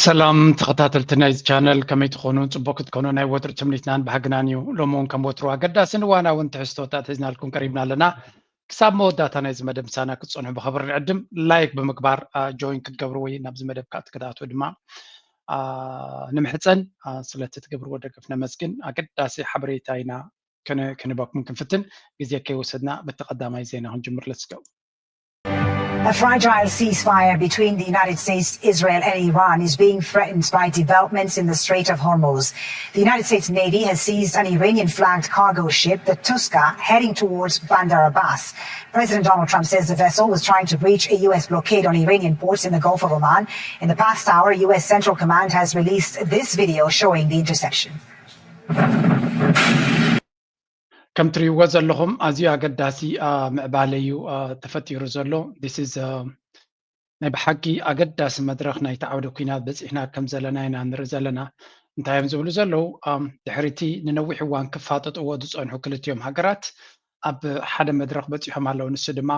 ሰላም ተኸታተልቲ ናይዚ ቻነል፣ ከመይ ትኾኑ? ጽቡቅ ክትኮኑ ናይ ወትሩ ትምኒትናን ባህግናን እዩ። ሎሚ እውን ከም ወትሩ ኣገዳስን እዋናውን ትሕዝቶታት ሒዝናልኩም ቀሪብና ኣለና። ክሳብ መወዳእታ ናይዚ መደብ ምሳና ክትጸንሑ ብኸብሪ ንዕድም። ላይክ ብምግባር ጆይን ክትገብሩ ወይ ናብዚ መደብ ከዓ ክትኣትዉ ድማ ንምሕጸን። ስለቲ ትገብርዎ ደገፍ ነመስግን። ኣገዳሲ ሓበሬታ ኢና ክንህበኩም ክንፍትን። ግዜ ከይወሰድና በቲ ቀዳማይ ዜና ክንጅምር። ለስገው A fragile ceasefire between the United States, Israel, and Iran is being threatened by developments in the Strait of Hormuz. The United States Navy has seized an Iranian flagged cargo ship, the Tuska, heading towards Bandar Abbas. President Donald Trump says the vessel was trying to breach a U S blockade on Iranian ports in the Gulf of Oman. In the past hour, U S Central Command has released this video showing the interception. ከም ትሪእዎ ዘለኹም ኣዝዩ ኣገዳሲ ምዕባለ እዩ ተፈጢሩ ዘሎ። This is ናይ ብሓቂ ኣገዳሲ መድረኽ ናይቲ ዓውደ ኲናት በፂሕና ከም ዘለና ኢና ንርኢ ዘለና። እንታይ እዮም ዝብሉ ዘለዉ? ድሕሪቲ ንነዊሕ እዋን ክፋጠጥዎ ዝፀንሑ ክልቲኦም ሃገራት ኣብ ሓደ መድረኽ በፂሖም ኣለዉ። ንሱ ድማ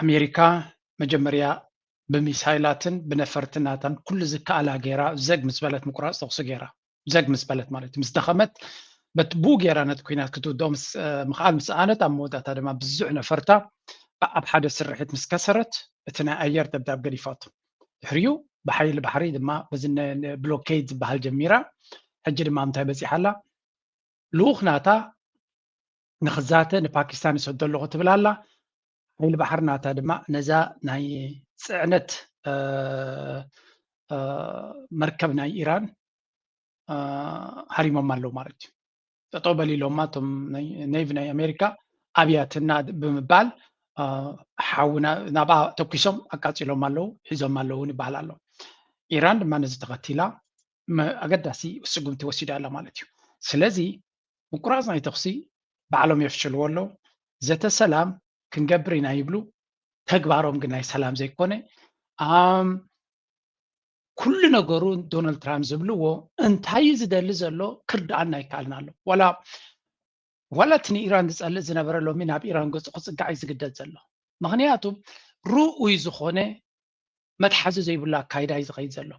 ኣሜሪካ መጀመርያ ብሚሳይላትን ብነፈርቲ ናታን ኩሉ ዝከኣላ ገይራ ዘግ ምስ በለት ምቁራፅ ተኹሲ ገይራ ዘግ ምስ በለት ማለት እዩ። ምስ ደኸመት በቲ ብኡ ገይራ ነቲ ኲናት ክትውድኦ ምስ ምኽኣል ምስ ኣነት ኣብ መወዳእታ ድማ ብዙሕ ነፈርታ ኣብ ሓደ ስርሒት ምስ ከሰረት እቲ ናይ ኣየር ደብዳብ ገዲፋቶ። ድሕሪኡ ብሓይሊ ባሕሪ ድማ በዚ ብሎኬድ ዝበሃል ጀሚራ። ሕጂ ድማ እንታይ በፂሓ ኣላ? ልኡኽ ናታ ንኽዛተ ንፓኪስታን ይሰዶ ኣለኹ ትብል ኣላ። ሓይሊ ባሕሪ ናታ ድማ ነዛ ናይ ፅዕነት መርከብ ናይ ኢራን ሃሪሞማ ኣለዉ ማለት እዩ። ጠጠው በል ኢሎማ እቶም ኔቪ ናይ ኣሜሪካ ኣብያትና ብምባል ሓዊ ናብኣ ተኩሶም ኣቃፂሎም ኣለዉ፣ ሒዞም ኣለዉ እውን ይበሃል ኣሎ። ኢራን ድማ ነዚ ተኸቲላ ኣገዳሲ ስጉምቲ ወሲዳ ኣላ ማለት እዩ። ስለዚ ምቁራፅ ናይ ተኹሲ ባዕሎም የፍሽልዎ ኣለዉ። ዘተ ሰላም ክንገብር ኢና ይብሉ፣ ተግባሮም ግን ናይ ሰላም ዘይኮነ ኩሉ ነገሩ ዶናልድ ትራምፕ ዝብልዎ እንታይ ዝደሊ ዘሎ ክርድኣና ኣይከኣልን ኣሎ። ዋላ ዋላ እቲ ንኢራን ዝፀልእ ዝነበረ ሎሚ ናብ ኢራን ገፁ ክፅጋዕ እዩ ዝግደድ ዘሎ። ምክንያቱ ርኡይ ዝኾነ መትሓዚ ዘይብሉ ኣካይዳ እዩ ዝኸይድ ዘሎ።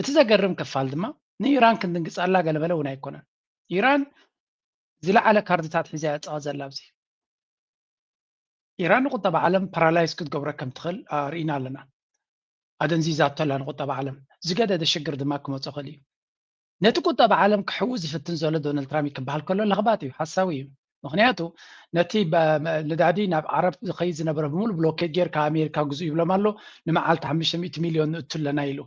እቲ ዘገርም ክፋል ድማ ንኢራን ክንድንግፀላ ገለመለ እውን ኣይኮነን። ኢራን ዝለዓለ ካርድታት ሒዛ እያ ዝፃወት ዘላ ኣብዚ። ኢራን ንቁጠባ ዓለም ፓራላይዝ ክትገብሮ ከም ትኽእል ርኢና ኣለና። ኣደንዚዛቶ ኣላ ንቁጠባ ዓለም። ዝገደደ ሽግር ድማ ክመፆ ክእል እዩ። ነቲ ቁጠባ ዓለም ክሕው ዝፍትን ዘሎ ዶናልድ ትራምፕ ክበሃል ከሎ ለኽባጥ እዩ፣ ሓሳዊ እዩ። ምክንያቱ ነቲ ነዳዲ ናብ ዓረብ ዝኸይድ ዝነበረ ብምሉ ብሎኬድ ጌርካ ኣሜሪካ ግዙ ይብሎም ኣሎ። ንመዓልቲ ሓሙሽተ ሚእቲ ሚልዮን ንእቱ ኣለና ኢሉ።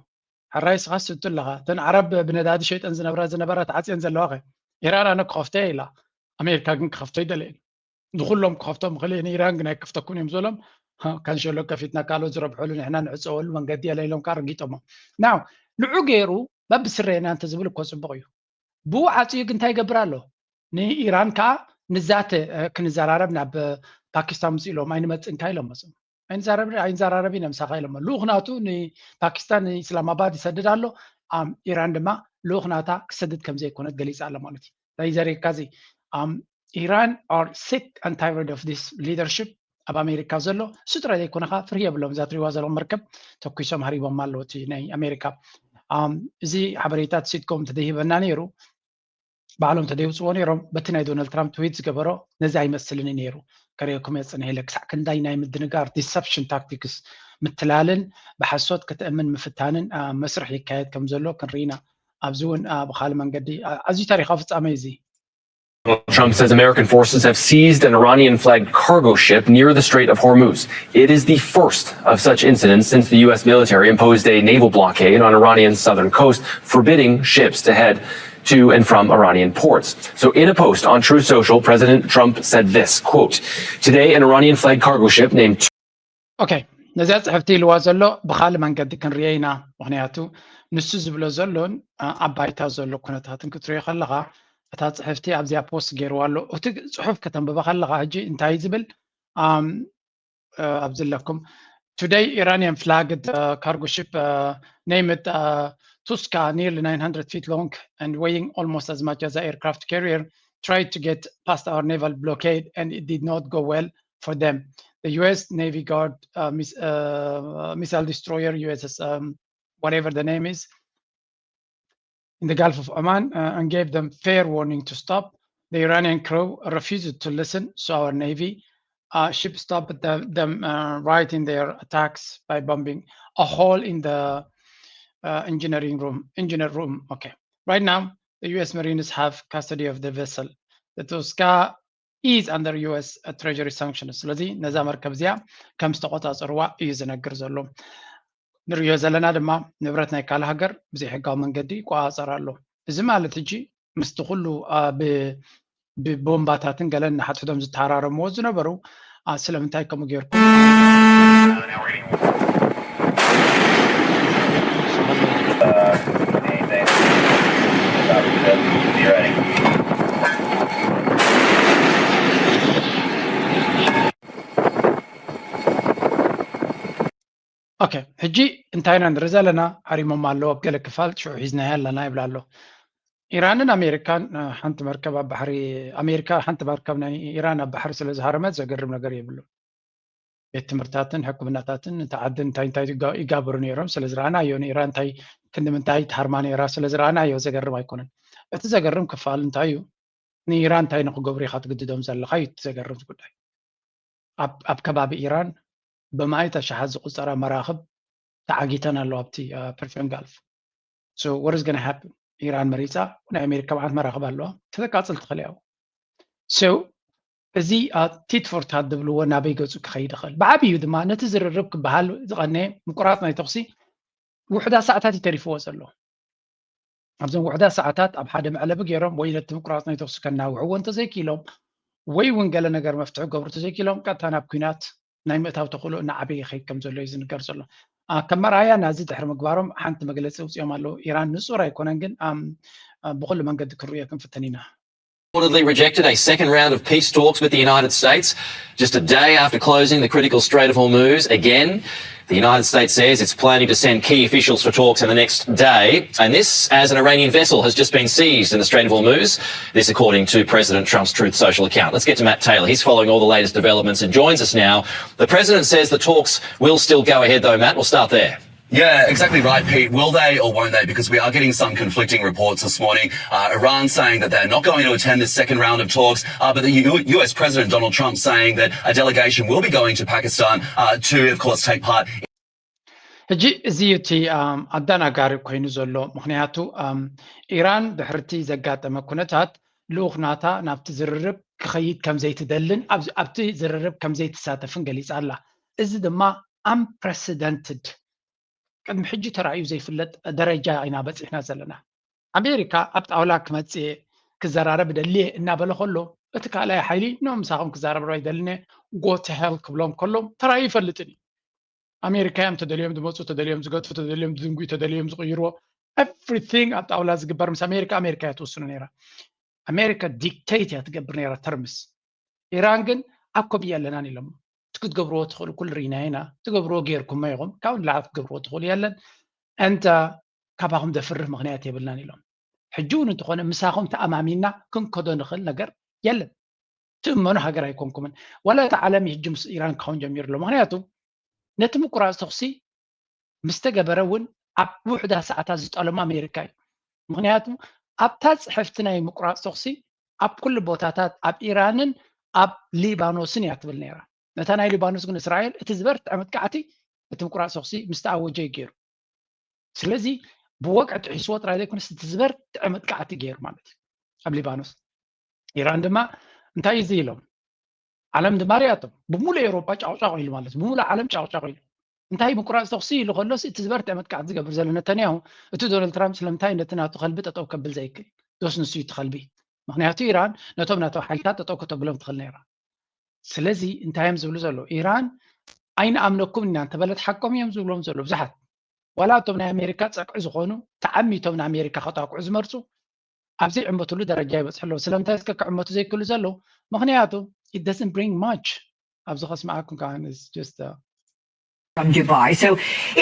ሕራይ ስኻስ እቱ ኣለኻ። እተን ዓረብ ብነዳዲ ሸይጠን ዝነብራ ዝነበራ ተዓፅየን ዘለዋ ኸ? ኢራን ኣነ ክኸፍቶ እየ ኢላ። ኣሜሪካ ግን ክኸፍቶ ኣይደለየን። ንኩሎም ክኸፍቶም ክእል እየ፣ ንኢራን ግን ኣይከፍተኩም እዮም ዝበሎም። ካንሸሎ ከፊትና ካልኦት ዝረብሐሉ ንሕና ንዕፀወሉ መንገዲ የለ ኢሎም ከዓ ረጊጦሞ። ናው ንዑ ገይሩ በብስረየና እንተዝብል እኮ ፅቡቅ እዩ። ብኡ ዓፅዩ ግን እንታይ ይገብር ኣሎ? ንኢራን ከዓ ንዛተ ክንዘራረብ ናብ ፓኪስታን ምፅ ኢሎም ኣይንመፅእንካ ኢሎም መፅም ኣይንዛረብን ኣይንዘራረብን ኢና ምሳኻ ኢሎሞ። ልኡኽ ናቱ ንፓኪስታን ንኢስላማባድ ይሰድድ ኣሎ። ኢራን ድማ ልኡኽ ናታ ክሰድድ ከም ዘይኮነት ገሊፃ ኣላ ማለት እዩ። እንታይ ዘርእየካ እዚ? ኢራን are sick and tired of this leadership ኣብ ኣሜሪካ ዘሎ። እሱ ጥራይ ዘይኮነ ከዓ ፍርሂ የብሎም። እዛ ትሪእዋ ዘለኹም መርከብ ተኩሶም ሃሪቦማ ኣለዉ እቲ ናይ ኣሜሪካ። እዚ ሓበሬታ ትሲትኮም እንተደይህበና ነይሩ ባዕሎም ተደይውፅዎ ነይሮም። በቲ ናይ ዶናልድ ትራምፕ ትዊት ዝገበሮ ነዚ ኣይመስልን ነይሩ። ከርእየኩም እየ ፅንሕ ኢለ ክሳዕ ክንዳይ ናይ ምድንጋር ዲሰፕሽን ታክቲክስ ምትላልን ብሓሶት ከተእምን ምፍታንን መስርሕ ይካየድ ከም ዘሎ ክንርኢና ኣብዚ እውን ብካልእ መንገዲ ኣዝዩ ታሪካዊ ፍፃመ እዩ እዚ። Trump says American forces have seized an Iranian flagged cargo ship near the Strait of Hormuz. It is the first of such incidents since the U S military imposed a naval blockade on Iranian's southern coast, forbidding ships to head to and from Iranian ports. So, in a post on Truth Social, President Trump said this quote, "Today, an Iranian flagged cargo ship named ኦኬ፣ ነዚኣ ፅሕፍቲ ኢልዋ ዘሎ ብካልእ መንገዲ ክንርዮ ኢና። ምክንያቱ ንሱ ዝብሎ ዘሎን ኣብ ባይታ ዘሎ ኩነታትን ክትሪኦ ከለካ እታ ፅሕፍቲ ኣብዚኣ ፖስት ገይርዋ ኣሎ። እቲ ፅሑፍ ከተንብበ ከለካ ሕጂ እንታይ ዝብል ኣብዚ ኣለኩም። Today Iranian flagged cargo ship named Tuska, nearly nine hundred feet long and weighing almost as much as an aircraft carrier, tried to get past our naval blockade and it did not go well. for them. The U S Navy Guard uh, miss, uh, missile destroyer, U S S, um, whatever the name is, in the Gulf of Oman uh, and gave them fair warning to stop. The Iranian crew refused to listen, so our Navy uh, ship stopped the, them uh, right in their attacks by bombing a hole in the uh, engineering room, engineer room. Okay. Right now, the U S Marines have custody of the vessel. The Tosca is under U S uh, Treasury sanctions. ስለዚ ነዛ መርከብ እዚኣ ከም ዝተቆጻጸርዋ እዩ ዝነግር ዘሎ። ንሪኦ ዘለና ድማ ንብረት ናይ ካልእ ሃገር ብዘይሕጋዊ መንገዲ ይቆጻጸር ኣሎ። እዚ ማለት ሕጂ ምስቲ ኩሉ ብ ብቦምባታትን ገለን ንሓድሕዶም ዝተሃራረምዎ ዝነበሩ ስለምንታይ ከምኡ ጌርኩም ኦኬ ሕጂ እንታይ ኢና ንርኢ ዘለና? ሃሪሞም ኣለዉ ኣብ ገለ ክፋል ሽዑ ሒዝናዮ ኣለና ይብላ ኣሎ። ኢራንን ኣሜሪካን ሓንቲ መርከብ ኣብ ባሕሪ ኣሜሪካ ሓንቲ መርከብ ናይ ኢራን ኣብ ባሕሪ ስለ ዝሃረመት ዘገርም ነገር የብሉን። ቤት ትምህርትታትን ሕክምናታትን እቲ ዓዲ እንታይ እንታይ ይጋብሩ ነይሮም ስለ ዝረኣናዮ ንኢራን እንታይ ክንዲ ምንታይ ትሃርማ ነይራ ስለ ዝረኣናዮ ዘገርም ኣይኮነን። እቲ ዘገርም ክፋል እንታይ እዩ? ንኢራን እንታይ ንክገብሩ ኢኻ ትግድዶም ዘለኻ እዩ እቲ ዘገርም ጉዳይ። ኣብ ከባቢ ኢራን ብማእት ኣሽሓት ዝቁፀራ መራኽብ ተዓጊተን ኣለዋ ኣብቲ ፐርሽን ጋልፍ። So what is going to happen? ኢራን መሪፃ ናይ ኣሜሪካ መዓት መራኽብ ኣለዋ ተተቃፅል ትኽእል እያ። So እዚ ቲት ፎር ታት ዝብልዎ ናበይ ገፁ ክኸይድ ይኽእል? ብዓብዩ ድማ ነቲ ዝርርብ ክበሃል ዝቐነ ምቁራፅ ናይ ተኹሲ ውሕዳት ሰዓታት እዩ ተሪፍዎ ዘሎ። ኣብዞም ውሕዳት ሰዓታት ኣብ ሓደ መዕለቢ ገይሮም ወይ ነቲ ምቁራፅ ናይ ተኹሲ ከናውሕዎ እንተዘይክኢሎም ወይ እውን ገለ ነገር መፍትሒ ክገብሩ እንተዘይክኢሎም ቀጥታ ናብ ኲናት ናይ ምእታው ተኽእሎ እናዓበየ ይኸይድ ከም ዘሎ እዩ ዝንገር ዘሎ። ከም መርኣያ ናዚ ድሕሪ ምግባሮም ሓንቲ መግለፂ ኣውፂኦም ኣለዉ። ኢራን ንፁር ኣይኮነን ግን ብኩሉ መንገዲ ክንርእዮ ክንፍትን ኢና። Reportedly rejected a second round of peace talks with the United States just a day after closing the critical Strait of Hormuz again. The United States says it's planning to send key officials for talks in the next day, and this as an Iranian vessel has just been seized in the Strait of Hormuz. This according to President Trump's Truth Social account. Let's get to Matt Taylor. He's following all the latest developments and joins us now. The president says the talks will still go ahead, though, Matt. We'll start there. Yeah, exactly right, Pete. Will they or won't they? Because we are getting some conflicting reports this morning. Uh, Iran saying that they're not going to attend this second round of talks, uh, but the U- US President Donald Trump saying that a delegation will be going to Pakistan uh, to, of course, take part. ሕጂ እዚ እዩ እቲ ኣደናጋሪ ኮይኑ ዘሎ። ምክንያቱ ኢራን ድሕርቲ ዘጋጠመ ኩነታት ልኡኽ ናታ ናብቲ ዝርርብ ክኸይድ ከም ዘይትደልን ኣብቲ ዝርርብ ከም ዘይትሳተፍን ገሊጻ ኣላ። እዚ ድማ unprecedented ቅድሚ ሕጂ ተራእዩ ዘይፍለጥ ደረጃ ኢና በፂሕና ዘለና። ኣሜሪካ ኣብ ጣውላ ክመፅእ ክዘራረብ ደልየ እናበለ ከሎ እቲ ካልኣይ ሓይሊ ኖ ምሳኹም ክዛረብ ኣይደልን እየ go to hell ክብሎም ከሎ ተራእዩ ይፈልጥን እዩ። ኣሜሪካ እዮም ተደልዮም ዝመፁ ተደልዮም ዝገጥፉ ተደልዮም ዝድንጉዩ ተደልዮም ዝቕይርዎ everything ኣብ ጣውላ ዝግበር ምስ ኣሜሪካ ኣሜሪካ እያ ትውስኑ ነይራ። ኣሜሪካ dictate እያ ትገብር ነይራ terms። ኢራን ግን ኣብ ኮብያ ኣለናን ኢሎም እቲ ክትገብርዎ ትኽእሉ ኩሉ ርኢና ኢና ትገብርዎ ጌርኩሞ ኢኹም ካብ ንላዕሊ ክትገብርዎ ትኽእሉ የለን እንተ ካባኹም ዘፍርህ ምኽንያት የብልናን ኢሎም። ሕጂ እውን እንተኾነ ምሳኹም ተኣማሚና ክንከዶ ንኽእል ነገር የለን። ትእመኑ ሃገር ኣይኮንኩምን። ዋላ እቲ ዓለም ሕጂ ምስ ኢራን ክኸውን ጀሚሩ ኣሎ። ምኽንያቱ ነቲ ምቁራፅ ተኹሲ ምስ ተገበረ እውን ኣብ ውሕዳት ሰዓታት ዝጠለሞ ኣሜሪካ እዩ። ምኽንያቱ ኣብታ ፅሕፍቲ ናይ ምቁራፅ ተኹሲ ኣብ ኩሉ ቦታታት ኣብ ኢራንን ኣብ ሊባኖስን እያ ትብል ነይራ። ነታ ናይ ሊባኖስ ግን እስራኤል እቲ ዝበርትዐ መጥቃዕቲ እቲ ምቁራፅ ተኹሲ ምስ ተኣወጀ እዩ ገይሩ። ስለዚ ብወግዒ ጥሒስዎ ጥራይ ዘይኮነስ እቲ ዝበርትዐ መጥቃዕቲ ገይሩ ማለት እዩ ኣብ ሊባኖስ። ኢራን ድማ እንታይ እዩ እዚ ኢሎም ዓለም ድማ ሪኣቶም ብሙሉእ ኤውሮጳ ጫቕጫቕ ኢሉ ማለት እዩ። ብሙሉእ ዓለም ጫቕጫቕ ኢሉ እንታይ ምቁራፅ ተኹሲ ኢሉ ከሎስ እቲ ዝበርትዐ መጥቃዕቲ ዝገብር ዘሎ ነተንያሁ እቲ ዶናልድ ትራምፕ ስለምንታይ ነቲ ናቱ ከልቢ ጠጠው ከብል ዘይክእል ዶስ ንሱ እዩ እቲ ከልቢ? ምክንያቱ ኢራን ነቶም ናቶም ሓይልታት ጠጠው ከተብሎም ትኽእል ነይራ። ስለዚ እንታይ እዮም ዝብሉ ዘለዉ? ኢራን ኣይንኣምነኩም ኢና እንተበለት ሓቆም እዮም ዝብሎም ዘለዉ ብዙሓት። ዋላ እቶም ናይ ኣሜሪካ ፀቅዒ ዝኾኑ ተዓሚቶም ንኣሜሪካ ከጣቅዑ ዝመርፁ ኣብ ዘይዕመትሉ ደረጃ ይበፅሑ ኣለዉ። ስለምንታይ እስከ ክዕመቱ ዘይክእሉ ዘለዉ? ምክንያቱ it doesn't bring much ኣብዚ ከስምዓኩም ከዓ is just from Dubai. So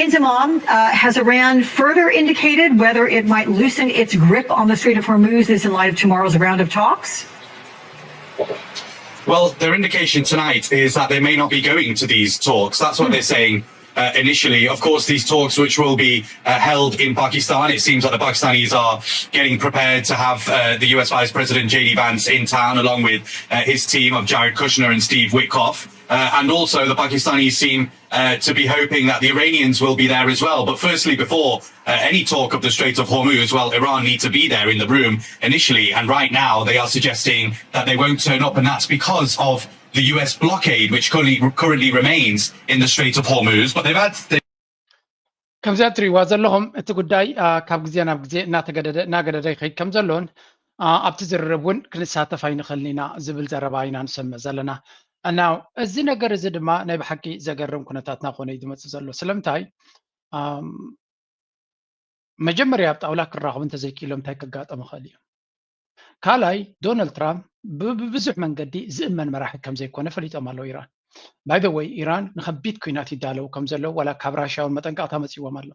Inzamam uh, has Iran further indicated whether it might loosen its grip on the Strait of Hormuz, this in light of tomorrow's round of talks? Well, their indication tonight is that they may not be going to these talks. That's what they're saying uh, initially. Of course, these talks, which will be uh, held in Pakistan, it seems that the Pakistanis are getting prepared to have uh, the U S Vice President J D Vance in town, along with uh, his team of Jared Kushner and Steve Witkoff. Uh, and also, the Pakistanis seem uh, to be hoping that the Iranians will be there as well. But firstly, before uh, any talk of the Strait of Hormuz, well, Iran need to be there in the room initially. And right now, they are suggesting that they won't turn up, and that's because of the U S blockade, which currently, currently remains in the Strait of Hormuz. But they've had the ከምዚኣ ትሪእዋ ዘለኹም እቲ ጉዳይ ካብ ግዜ ናብ ግዜ እናተገደደ እናገደደ ይኸይድ ከም ዘሎን ኣብቲ ዝርርብ እውን ክንሳተፍ ኣይንኽእልን ኢና ዝብል ዘረባ ኢና ንሰምዕ ዘለና። እና እዚ ነገር እዚ ድማ ናይ ብሓቂ ዘገርም ኩነታትና ኮነ እዩ ዝመፅእ ዘሎ። ስለምንታይ መጀመርያ ኣብ ጣውላ ክራኸቡ እንተዘይክኢሎም እንታይ ከጋጠም ይኽእል እዩ? ካልኣይ ዶናልድ ትራምፕ ብብዙሕ መንገዲ ዝእመን መራሒ ከም ዘይኮነ ፈሊጦም ኣለዉ ኢራን። ባይ ዘ ወይ ኢራን ንኸቢድ ኲናት ይዳለዉ ከም ዘለዉ ዋላ ካብ ራሽያ እውን መጠንቀቕታ መፂዎም ኣሎ።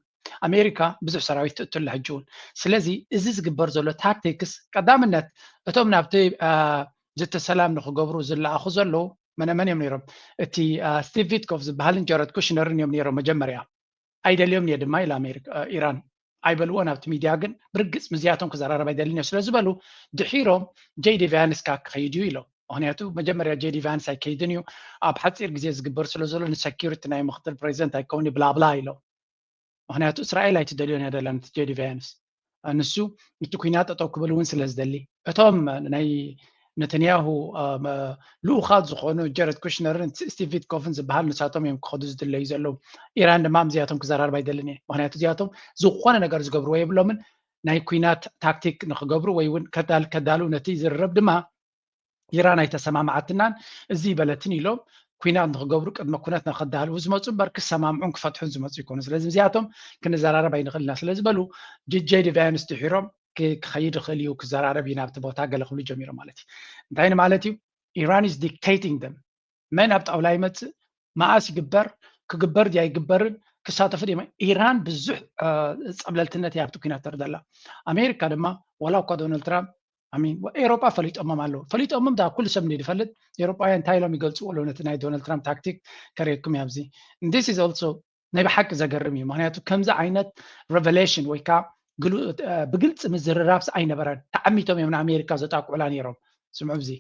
ኣሜሪካ ብዙሕ ሰራዊት ትእቱ ኣላ ሕጂ እውን። ስለዚ እዚ ዝግበር ዘሎ ታክቲክስ ቀዳምነት እቶም ናብቲ ዝተ ሰላም ንክገብሩ ዝለኣኹ ዘለዉ መነመን እዮም ነይሮም? እቲ ስቲቭ ቪትኮፍ ዝበሃልን ጀረድ ኩሽነርን እዮም ነይሮም መጀመርያ። ኣይደልዮም እየ ድማ ኢላ ኣሜሪካ ኢራን ኣይበልዎን ኣብቲ ሚድያ ግን ብርግፅ ምዚያቶም ክዘራረብ ኣይደልን እየ ስለዝበሉ ድሒሮም ጄዲ ቫንስ ካ ክኸይድ እዩ ኢሎም። ምክንያቱ መጀመርያ ጄዲ ቫንስ ኣይከይድን እዩ ኣብ ሓፂር ግዜ ዝግበር ስለ ዘሎ ንሰኪሪቲ ናይ ምክትል ፕሬዚደንት ኣይከውን ብላብላ ኢሎም። ምክንያቱ እስራኤል ኣይትደልዮን እያ ደላ ነቲ ጄዲ ቫንስ ንሱ እቲ ኩናት ጠጠው ክብል እውን ስለ ዝደሊ እቶም ናይ ነተንያሁ ልኡኻት ዝኾኑ ጀረድ ኩሽነርን ስቲቭ ቪትኮፍን ዝበሃል ንሳቶም እዮም ክኸዱ ዝድለዩ ዘለዉ። ኢራን ድማ ምስዚኣቶም ክዘራርብ ኣይደልን እየ። ምክንያቱ እዚኣቶም ዝኾነ ነገር ዝገብርዎ የብሎምን። ናይ ኩናት ታክቲክ ንክገብሩ ወይ እውን ከዳልው ነቲ ዝርርብ ድማ ኢራን ኣይተሰማማዓትናን እዚ ይበለትን ኢሎም ኩናት ንክገብሩ ቅድመ ኩነት ንክዳልው ዝመፁ እምበር ክሰማምዑን ክፈትሑን ዝመፁ ይኮኑ። ስለዚ ምስዚኣቶም ክንዘራረብ ኣይንኽእል ኢና ስለ ዝበሉ ጄዲ ቫንስ ድሒሮም ክኸይድ ይኽእል እዩ ክዘራረብ እዩ ናብቲ ቦታ ገለ ክብሉ ጀሚሮም ማለት እዩ። እንታይ ንማለት እዩ? ኢራን is dictating them መን ኣብ ጣውላ ይመፅእ መኣስ ይግበር ክግበር ድያ ይግበርን ክሳተፉ ድዮም? ኢራን ብዙሕ ፀብለልትነት እያ ኣብቲ ኩናት ተርኢ ዘላ። ኣሜሪካ ድማ ዋላ እኳ ዶናልድ ትራምፕ ኣሚን ኤሮጳ ፈሊጦሞም ኣለዉ ፈሊጦሞም ዳ ኩሉ ሰብ እንዲ ዝፈልጥ ኤሮጳውያን እንታይ ኢሎም ይገልፅዎ ኣለዉ ነቲ ናይ ዶናልድ ትራምፕ ታክቲክ ከርእየኩም እያ ኣብዚ this is also ናይ ብሓቂ ዘገርም እዩ ምክንያቱ ከምዚ ዓይነት revelation ወይ ከዓ ብግልፂ ምዝርራብስ ኣይነበረን ተዓሚቶም እዮም ንኣሜሪካ ዘጣቅዑላ ነይሮም ስምዑ ኣብዚ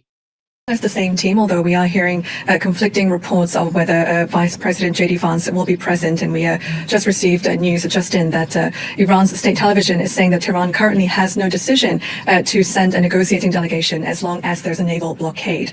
As the same team, although we are hearing uh, conflicting reports of whether uh, Vice President J D Vance will be present, and we uh, just received uh, news just in that uh, Iran's state television is saying that Tehran currently has no decision uh, to send a negotiating delegation as long as there's a naval blockade.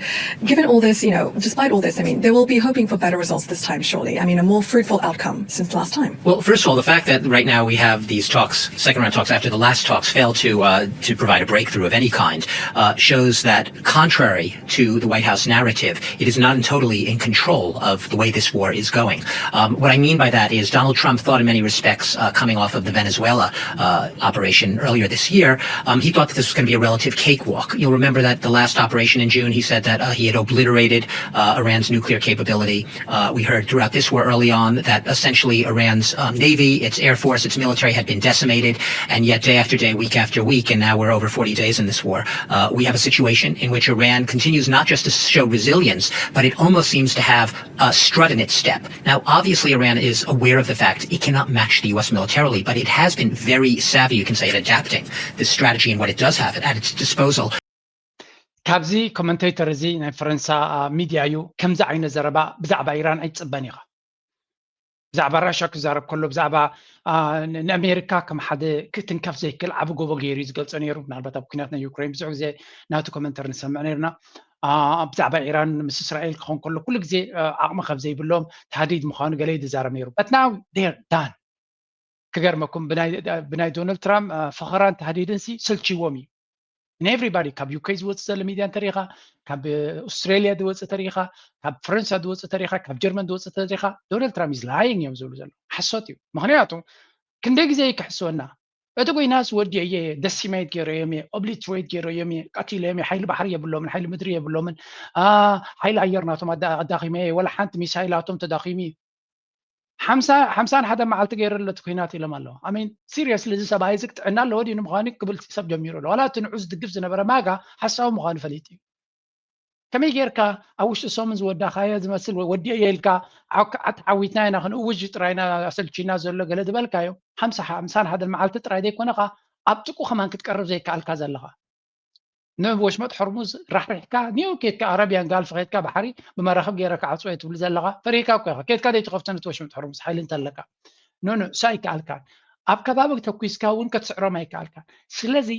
Given all this, you know, despite all this, I mean, they will be hoping for better results this time, surely. I mean, a more fruitful outcome since last time. Well, first of all, the fact that right now we have these talks, second round talks after the last talks failed to uh, to provide a breakthrough of any kind, uh, shows that contrary to the White House narrative, it is not totally in control of the way this war is going. Um, what I mean by that is Donald Trump thought, in many respects, uh, coming off of the Venezuela uh, operation earlier this year, um, he thought that this was going to be a relative cakewalk. You'll remember that the last operation in June, he said that uh, he had obliterated uh, Iran's nuclear capability. Uh, we heard throughout this war early on that essentially Iran's um, navy, its air force, its military had been decimated, and yet day after day, week after week, and now we're over forty days in this war, uh, we have a situation in which Iran continues not just to show resilience, but it almost seems to have a strut in its step. Now, obviously, Iran is aware of the fact it cannot match the U S militarily, but it has been very savvy, you can say, at adapting this strategy and what it does have at its disposal. ካብዚ ኮመንቴተር እዚ ናይ ፈረንሳ ሚድያ እዩ ከምዚ ዓይነት ዘረባ ብዛዕባ ኢራን ኣይትፅበን ኢኻ። ብዛዕባ ራሻ ክዛረብ ከሎ ብዛዕባ ንኣሜሪካ ከም ሓደ ክትንከፍ ዘይክእል ዓቢ ጎቦ ገይሩ እዩ ዝገልጾ ነይሩ። ምናልባት ኣብ ኩናት ናይ ዩክሬን ብዙሕ ግዜ ናቱ ኮመንተር ንሰምዕ ነይርና። ብዛዕባ ኢራን ምስ እስራኤል ክኸውን ከሎ ኩሉ ግዜ ዓቕሚ ከም ዘይብሎም ታህዲድ ምዃኑ ገለ እዩ ዝዛረብ ነይሩ። But now they're done። ክገርመኩም ብናይ ዶናልድ ትራምፕ ፈኸራን ታህዲድን ሲ ሰልችዎም እዩ። ንኤቭሪባዲ ካብ ዩኬ ዝወፅእ ዘሎ ሚድያ እንተሪኢኻ ካብ ኣውስትራሊያ ዝወፅእ ተሪኢኻ ካብ ፈረንሳ ዝወፅእ ተሪኢኻ ካብ ጀርመን ዝወፅእ ተሪኢኻ ዶናልድ ትራምፕ is lying እዮም ዝብሉ ዘሎ ሓሶት እዩ ምክንያቱ ክንደይ ግዜ እዩ ክሕስወና እቲ ጎይናስ ወዲ እየ ደሲሜት ገይረዮም እየ ኦብሊትሬት ገይረዮም እየ ቀቲለዮም እየ ሓይሊ ባሕሪ የብሎምን ሓይሊ ምድሪ የብሎምን ሓይሊ ኣየር ናቶም ኣዳኺመ እየ ወላ ሓንቲ ሚሳይላቶም ተዳኺሙ እዩ ሓምሳን ሓደ መዓልቲ ገይረ ኣሎ እቲ ኩናት ኢሎም ኣለዉ ኣሜን ሲሪየስሊ እዚ ሰብኣይ እዚ ክጥዕና ኣለዎ ድዩ ንምዃኑ ክብል ሰብ ጀሚሩ ኣሎ ዋላ እቲ ንዑ ዝድግፍ ዝነበረ ማጋ ሓሳዊ ምዃኑ ፈሊጡ እዩ ከመይ ጌርካ ኣብ ውሽጢ ሰሙን ዝወዳኻዮ ዝመስል ወዲዮ ኢልካ ዓወት ዓዊትና ኢና ክንእውጅ ጥራይና ኣሰልቺና ዘሎ ገለ ዝበልካዮ ሓምሳ ሓምሳን ሓደን መዓልቲ ጥራይ ዘይኮነኻ ኣብ ጥቁ ከማን ክትቀርብ ዘይከኣልካ ዘለኻ ንወሽመጥ ሕርሙዝ ራሕሪሕካ ኒው ኬድካ ኣረብያን ጋልፍ ኬድካ ባሕሪ ብመራኽብ ገይረ ክዓፅወ ትብል ዘለኻ ፈሪካ እኮ ኢኻ ኬድካ ዘይትኸፍቶ ነቲ ወሽመጥ ሕርሙዝ ሓይሊ እንተለካ ኖ ኖ እሳ ኣይከኣልካን ኣብ ከባቢ ተኩስካ እውን ክትስዕሮም ኣይከኣልካን ስለዚ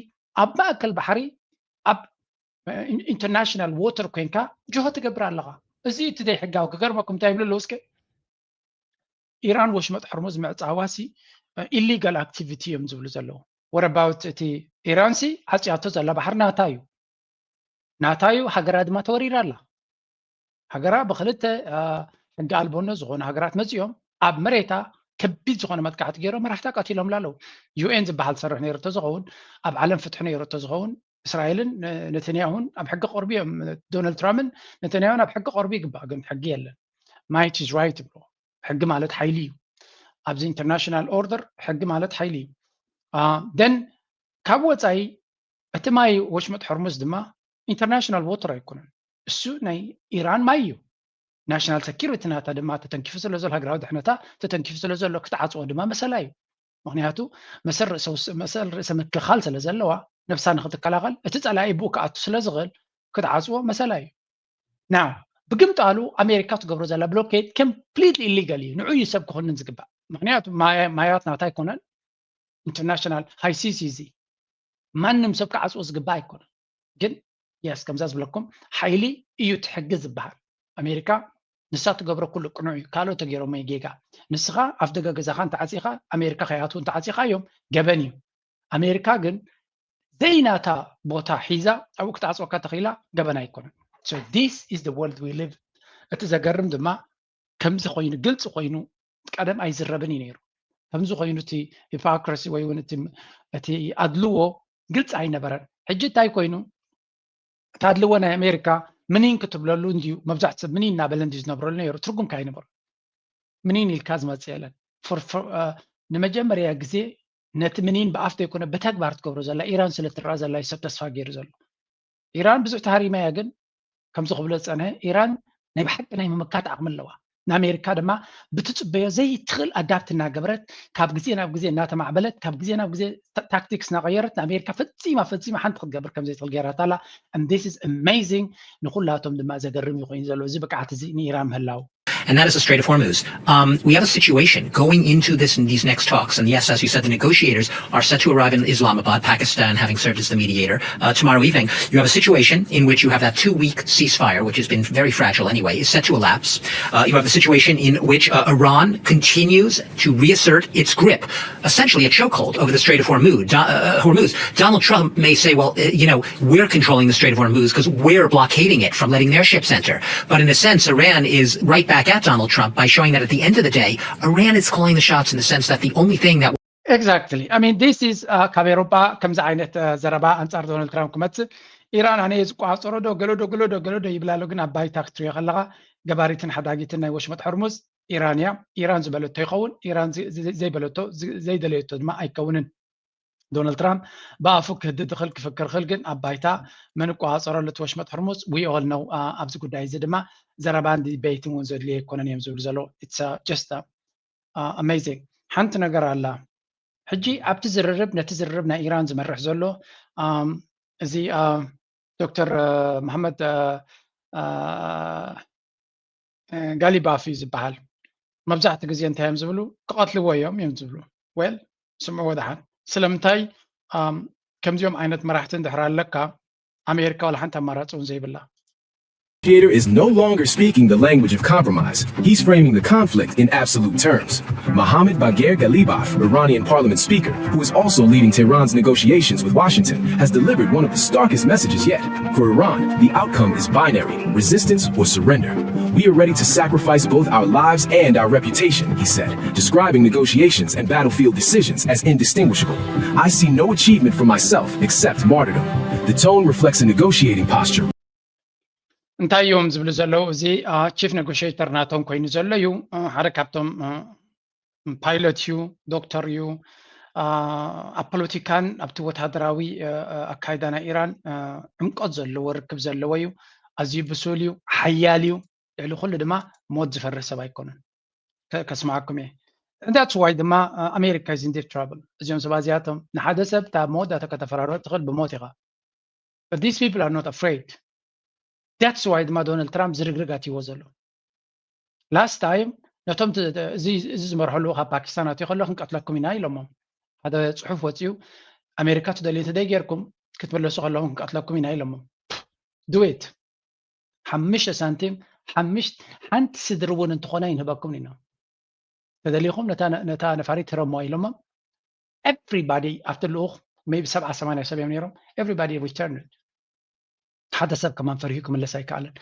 ኣብ ማእከል ባሕሪ ኣብ international water ኮይንካ ጅሆ ትገብር ኣለኻ እዚ እቲ ዘይሕጋዊ ክገርመኩም እንታይ ይብሉ ኣለዉ እስከ ኢራን ወሽመጥ ሕርሙዝ ምዕፃዋ ሲ illegal activity እዮም ዝብሉ ዘለዉ what about እቲ ኢራን ሲ ዓፅያቶ ዘላ ባሕሪ ናታ እዩ ናታ እዩ ሃገራ ድማ ተወሪራ ኣላ ሃገራ ብክልተ ሕጊ ኣልቦነት ዝኾኑ ሃገራት መፂኦም ኣብ መሬታ ከቢድ ዝኾነ መጥቃዕቲ ገይሮም መራሕታ ቀቲሎምላ ኣለዉ ዩኤን ዝበሃል ዝሰርሕ ነይሩ ተዝኸውን ኣብ ዓለም ፍትሒ ነይሩ ተዝኸውን እስራኤልን ነተንያሁን ኣብ ሕጊ ቀርቡ እዮም ዶናልድ ትራምፕን ነተንያሁን ኣብ ሕጊ ቀርቡ ይግባእ ግን ሕጊ የለን might is right ይብሎ ሕጊ ማለት ሓይሊ እዩ ኣብዚ international order ሕጊ ማለት ሓይሊ እዩ then ካብ ወፃኢ እቲ ማይ ወሽመጥ ሕርሙዝ ድማ international water ኣይኮነን እሱ ናይ ኢራን ማይ እዩ national security ናታ ድማ ተተንኪፉ ስለ ዘሎ ሃገራዊ ድሕነታ ተተንኪፉ ስለ ዘሎ ክትዓፅዎ ድማ መሰላ እዩ ምክንያቱ መሰል ርእሰ ምክልኻል ስለ ዘለዋ ነብሳ ንክትከላኸል እቲ ፀላኢ ብኡ ክኣቱ ስለ ዝኽእል ክትዓፅዎ መሰላ እዩ now ብግምጣሉ ኣሜሪካ ትገብሮ ዘላ blockade complete illegal እዩ ንዑ እዩ ሰብ ክኮንን ዝግባእ ምክንያቱ ማያት ናታ ኣይኮነን international high seas እዩ እዚ ማንም ሰብ ክዓፅዎ ዝግባእ ኣይኮነን ግን yes ከምዛ ዝብለኩም ሓይሊ እዩ ትሕጊ ዝበሃል ኣሜሪካ ንሳ ትገብሮ ኩሉ ቅኑዕ እዩ ካልኦት ተገይሮሞ ጌጋ ንስኻ ኣፍ ደገ ገዛኻ እንተዓፂኻ ኣሜሪካ ከይኣትዉ እንተዓፂኻ እዮም ገበን እዩ ኣሜሪካ ግን ዘይናታ ቦታ ሒዛ ኣብኡ ክትዓፅወካ ተኽኢላ ገበን ኣይኮነን so this is the world we live እቲ ዘገርም ድማ ከምዚ ኮይኑ ግልፂ ኮይኑ ቀደም ኣይዝረብን እዩ ነይሩ ከምዚ ኮይኑ እቲ hypocrisy ወይ እውን እቲ ኣድልዎ ግልፂ ኣይነበረን ሕጂ እንታይ ኮይኑ እቲ ኣድልዎ ናይ ኣሜሪካ ምኒን ክትብለሉ እንድዩ መብዛሕቲ ሰብ ምኒን እናበለ እንድዩ ዝነብረሉ ነይሩ ትርጉም ካይነበሩ ምኒን ኢልካ ዝመፅእ የለን ንመጀመርያ ግዜ ነቲ ምኒን ብኣፍ ዘይኮነ ብተግባር ትገብሮ ዘላ ኢራን ስለ ትረኣ ዘላ ሰብ ተስፋ ገይሩ ዘሎ ኢራን ብዙሕ ተሃሪማ እያ ግን ከምዚ ክብሎ ዝፀንሐ ኢራን ናይ ብሓቂ ናይ ምምካት ዓቕሚ ኣለዋ ንኣሜሪካ ድማ ብትፅበዮ ዘይትኽእል ኣዳፕት እናገበረት ካብ ግዜ ናብ ግዜ እናተማዕበለት ካብ ግዜ ናብ ግዜ ታክቲክስ እናቀየረት ንኣሜሪካ ፈፂማ ፈፂማ ሓንቲ ክትገብር ከም ዘይትኽእል ገይራታ ኣላ this is amazing ንኩላቶም ድማ ዘገርም እዩ ኮይኑ ዘሎ እዚ ብቅዓት እዚ ንኢራን ምህላው And that is the Strait of Hormuz. Um, we have a situation going into this in these next talks, and yes, as you said, the negotiators are set to arrive in Islamabad, Pakistan, having served as the mediator uh, tomorrow evening. You have a situation in which you have that two-week ceasefire, which has been very fragile anyway, is set to elapse. Uh, you have a situation in which uh, Iran continues to reassert its grip, essentially a chokehold over the Strait of Hormuz. Uh, Hormuz. Donald Trump may say, well, uh, you know, we're controlling the Strait of Hormuz because we're blockading it from letting their ships enter. But in a sense, Iran is right back at Donald Trump by showing that at the end of the day, Iran is calling the shots in the sense that the only thing that Exactly. I mean, this is uh, ካብ ኤሮጳ ከምዚ ዓይነት uh, ዘረባ ኣንጻር ዶናልድ ትራምፕ ክመጽእ ኢራን ኣነ ዝቋጸሮ ዶ ገሎ ዶ ገሎ ዶ ገሎ ዶ ይብላ ኣሎ ግን ኣብ ባይታ ክትሪኦ ከለኻ ገባሪትን ሓዳጊትን ናይ ወሽመጥ ሕርሙዝ ኢራን እያ ኢራን ዝበለቶ ይኸውን ኢራን ዘይበለቶ ዘይደለየቶ ድማ ኣይከውንን ዶናልድ ትራምፕ ብኣፉ ክህድድ ኽእል ክፍክር ኽእል ግን ኣብ ባይታ መን ይቆፃፀረሉ እቲ ወሽመጥ ሕርሙዝ we all know ኣብዚ ጉዳይ እዚ ድማ ዘረባን ዲቤይትን እውን ዘድልዮ ኣይኮነን እዮም ዝብሉ ዘለዉ it's just amazing ሓንቲ ነገር ኣላ ሕጂ ኣብቲ ዝርርብ ነቲ ዝርርብ ናይ ኢራን ዝመርሕ ዘሎ እዚ ዶክተር መሐመድ ጋሊባፍ እዩ ዝበሃል መብዛሕቲ ግዜ እንታይ እዮም ዝብሉ ክቐትልዎ እዮም እዮም ዝብሉ well ስምዕዎ ደሓን ስለምንታይ ከምዚኦም ዓይነት መራሕቲ እንድሕር ኣለካ ኣሜሪካ ዋላ ሓንቲ ኣማራፂ እውን ዘይብላ Theater is no longer speaking the language of compromise. He's framing the conflict in absolute terms. Mohammad Bagher Ghalibaf, Iranian parliament speaker, who is also leading Tehran's negotiations with Washington, has delivered one of the starkest messages yet. For Iran, the outcome is binary resistance or surrender. We are ready to sacrifice both our lives and our reputation, he said, describing negotiations and battlefield decisions as indistinguishable. I see no achievement for myself except martyrdom. The tone reflects a negotiating posture. እንታይ እዮም ዝብሉ ዘለዉ እዚ ቺፍ ኔጎሽተር ናቶም ኮይኑ ዘሎ እዩ ሓደ ካብቶም ፓይለት እዩ ዶክተር እዩ ኣብ ፖለቲካን ኣብቲ ወታደራዊ ኣካይዳ ናይ ኢራን ዕምቆት ዘለዎ ርክብ ዘለዎ እዩ ኣዝዩ ብሱል እዩ፣ ሓያል እዩ። ልዕሊ ኩሉ ድማ ሞት ዝፈርህ ሰብ ኣይኮነን። ከስማዓኩም እየ። That's why ድማ ኣሜሪካ is in deep trouble። እዚኦም ሰባት እዚኣቶም ንሓደ ሰብ እታ መወዳእታ ከተፈራርሆ ትኽእል ብሞት ኢኻ። But these people are not afraid. That's why ድማ ዶናልድ ትራምፕ ዝርግርግ ኣትይዎ ዘሎ። Last time ነቶም እዚ ዝመርሖ ልኡኽ ኣብ ፓኪስታን ኣትዩ ከሎ ክንቀትለኩም ኢና ኢሎሞም። ሓደ ፅሑፍ ወፂኡ ኣሜሪካ ትደልዩ እንተደይ ጌርኩም ክትምለሱ ከለኹም ክንቀትለኩም ኢና ኢሎሞም። Do it። ሓምሽተ ሳንቲም ሓንቲ ስድሪ እውን እንትኾነ ይንህበኩም ኢና። ተደሊኹም ነታ ነፋሪት ህረሞ ኢሎሞም። Everybody ኣብቲ ልኡኽ maybe ሰብዓ ሰማንያ ሰብ እዮም ነይሮም። Everybody returned። ሓደ ሰብ ከማን ፈሪሁ ክምለስ ኣይከኣለን።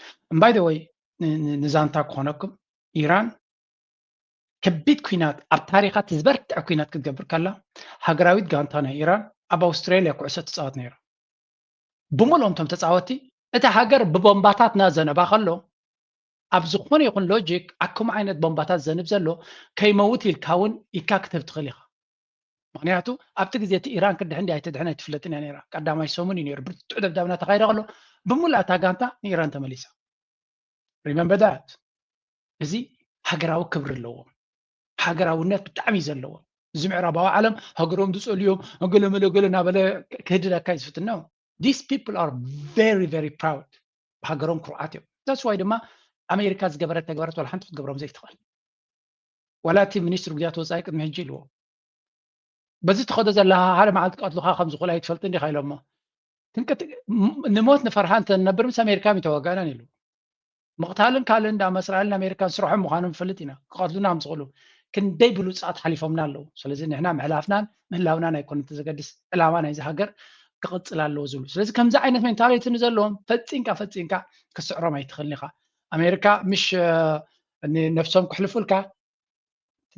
By the way ንዛንታ ክኾነኩም ኢራን ከቢድ ኩናት ኣብ ታሪኻ ዝበርትዐ ኩናት ክትገብር ከላ ሃገራዊት ጋንታ ናይ ኢራን ኣብ ኣውስትራሊያ ኩዕሶ ትፃወት ነይራ። ብምሉኦም እቶም ተፃወቲ እታ ሃገር ብቦምባታት እናዘነባ ከሎ ኣብ ዝኾነ ይኹን ሎጂክ ኣከም ዓይነት ቦምባታት ዘንብ ዘሎ ከይመውት ኢልካ እውን ኢድካ ክትህብ ትኽእል ኢኻ። ምክንያቱ ኣብቲ ግዜ እቲ ኢራን ክድሕን ድያ ኣይትድሕን ኣይትፍለጥን እያ ነይራ። ቀዳማይ ሰሙን እዩ ነይሩ ብርቱዕ ደብዳብ እናተኻየደ ከሎ ብምሉእ እታ ጋንታ ንኢራን ተመሊሳ። Remember that። እዚ ሃገራዊ ክብሪ ኣለዎም። ሃገራውነት ብጣዕሚ እዩ ዘለዎም። እዚ ምዕራባዊ ዓለም ሃገሮም ዝፀልዮም ገለመለ ገለ እናበለ ክህድደካ እዩ ዝፍትን ነው። These people are very very proud። ብሃገሮም ኩርዓት እዮም። That's why ድማ ኣሜሪካ ዝገበረት ተግባራት ዋላ ሓንቲ ክትገብሮም ዘይትኽእል። ዋላ እቲ ሚኒስትሪ ጉዳያት ወፃኢ ቅድሚ ሕጂ ኢልዎ በዚ ትኸዶ ዘለኻ ሓደ መዓልቲ ክቐትሉኻ ከም ዝኽእሉ ኣይትፈልጥን ዲኻ ኢሎሞ። ንሞት ንፈርሃ እንተንነብር ምስ ኣሜሪካ ምተዋጋእናን ኢሉ። ምቕታልን ካልእን ዳ መስራልን ኣሜሪካን ስርሖም ምዃኖም ንፈልጥ ኢና። ክቐትሉና ምዝኽእሉ ክንደይ ብሉፃት ሓሊፎምና ኣለዉ። ስለዚ ንሕና ምሕላፍናን ምህላውናን ኣይኮነን እቲ ዘገድስ፣ ዕላማ ናይዚ ሃገር ክቕፅል ኣለዎ ዝብሉ። ስለዚ ከምዚ ዓይነት ሜንታሊቲ ንዘለዎም ፈፂንካ ፈፂንካ ክትስዕሮም ኣይትኽእልን ኢኻ። ኣሜሪካ ምሽ ነፍሶም ክሕልፉልካ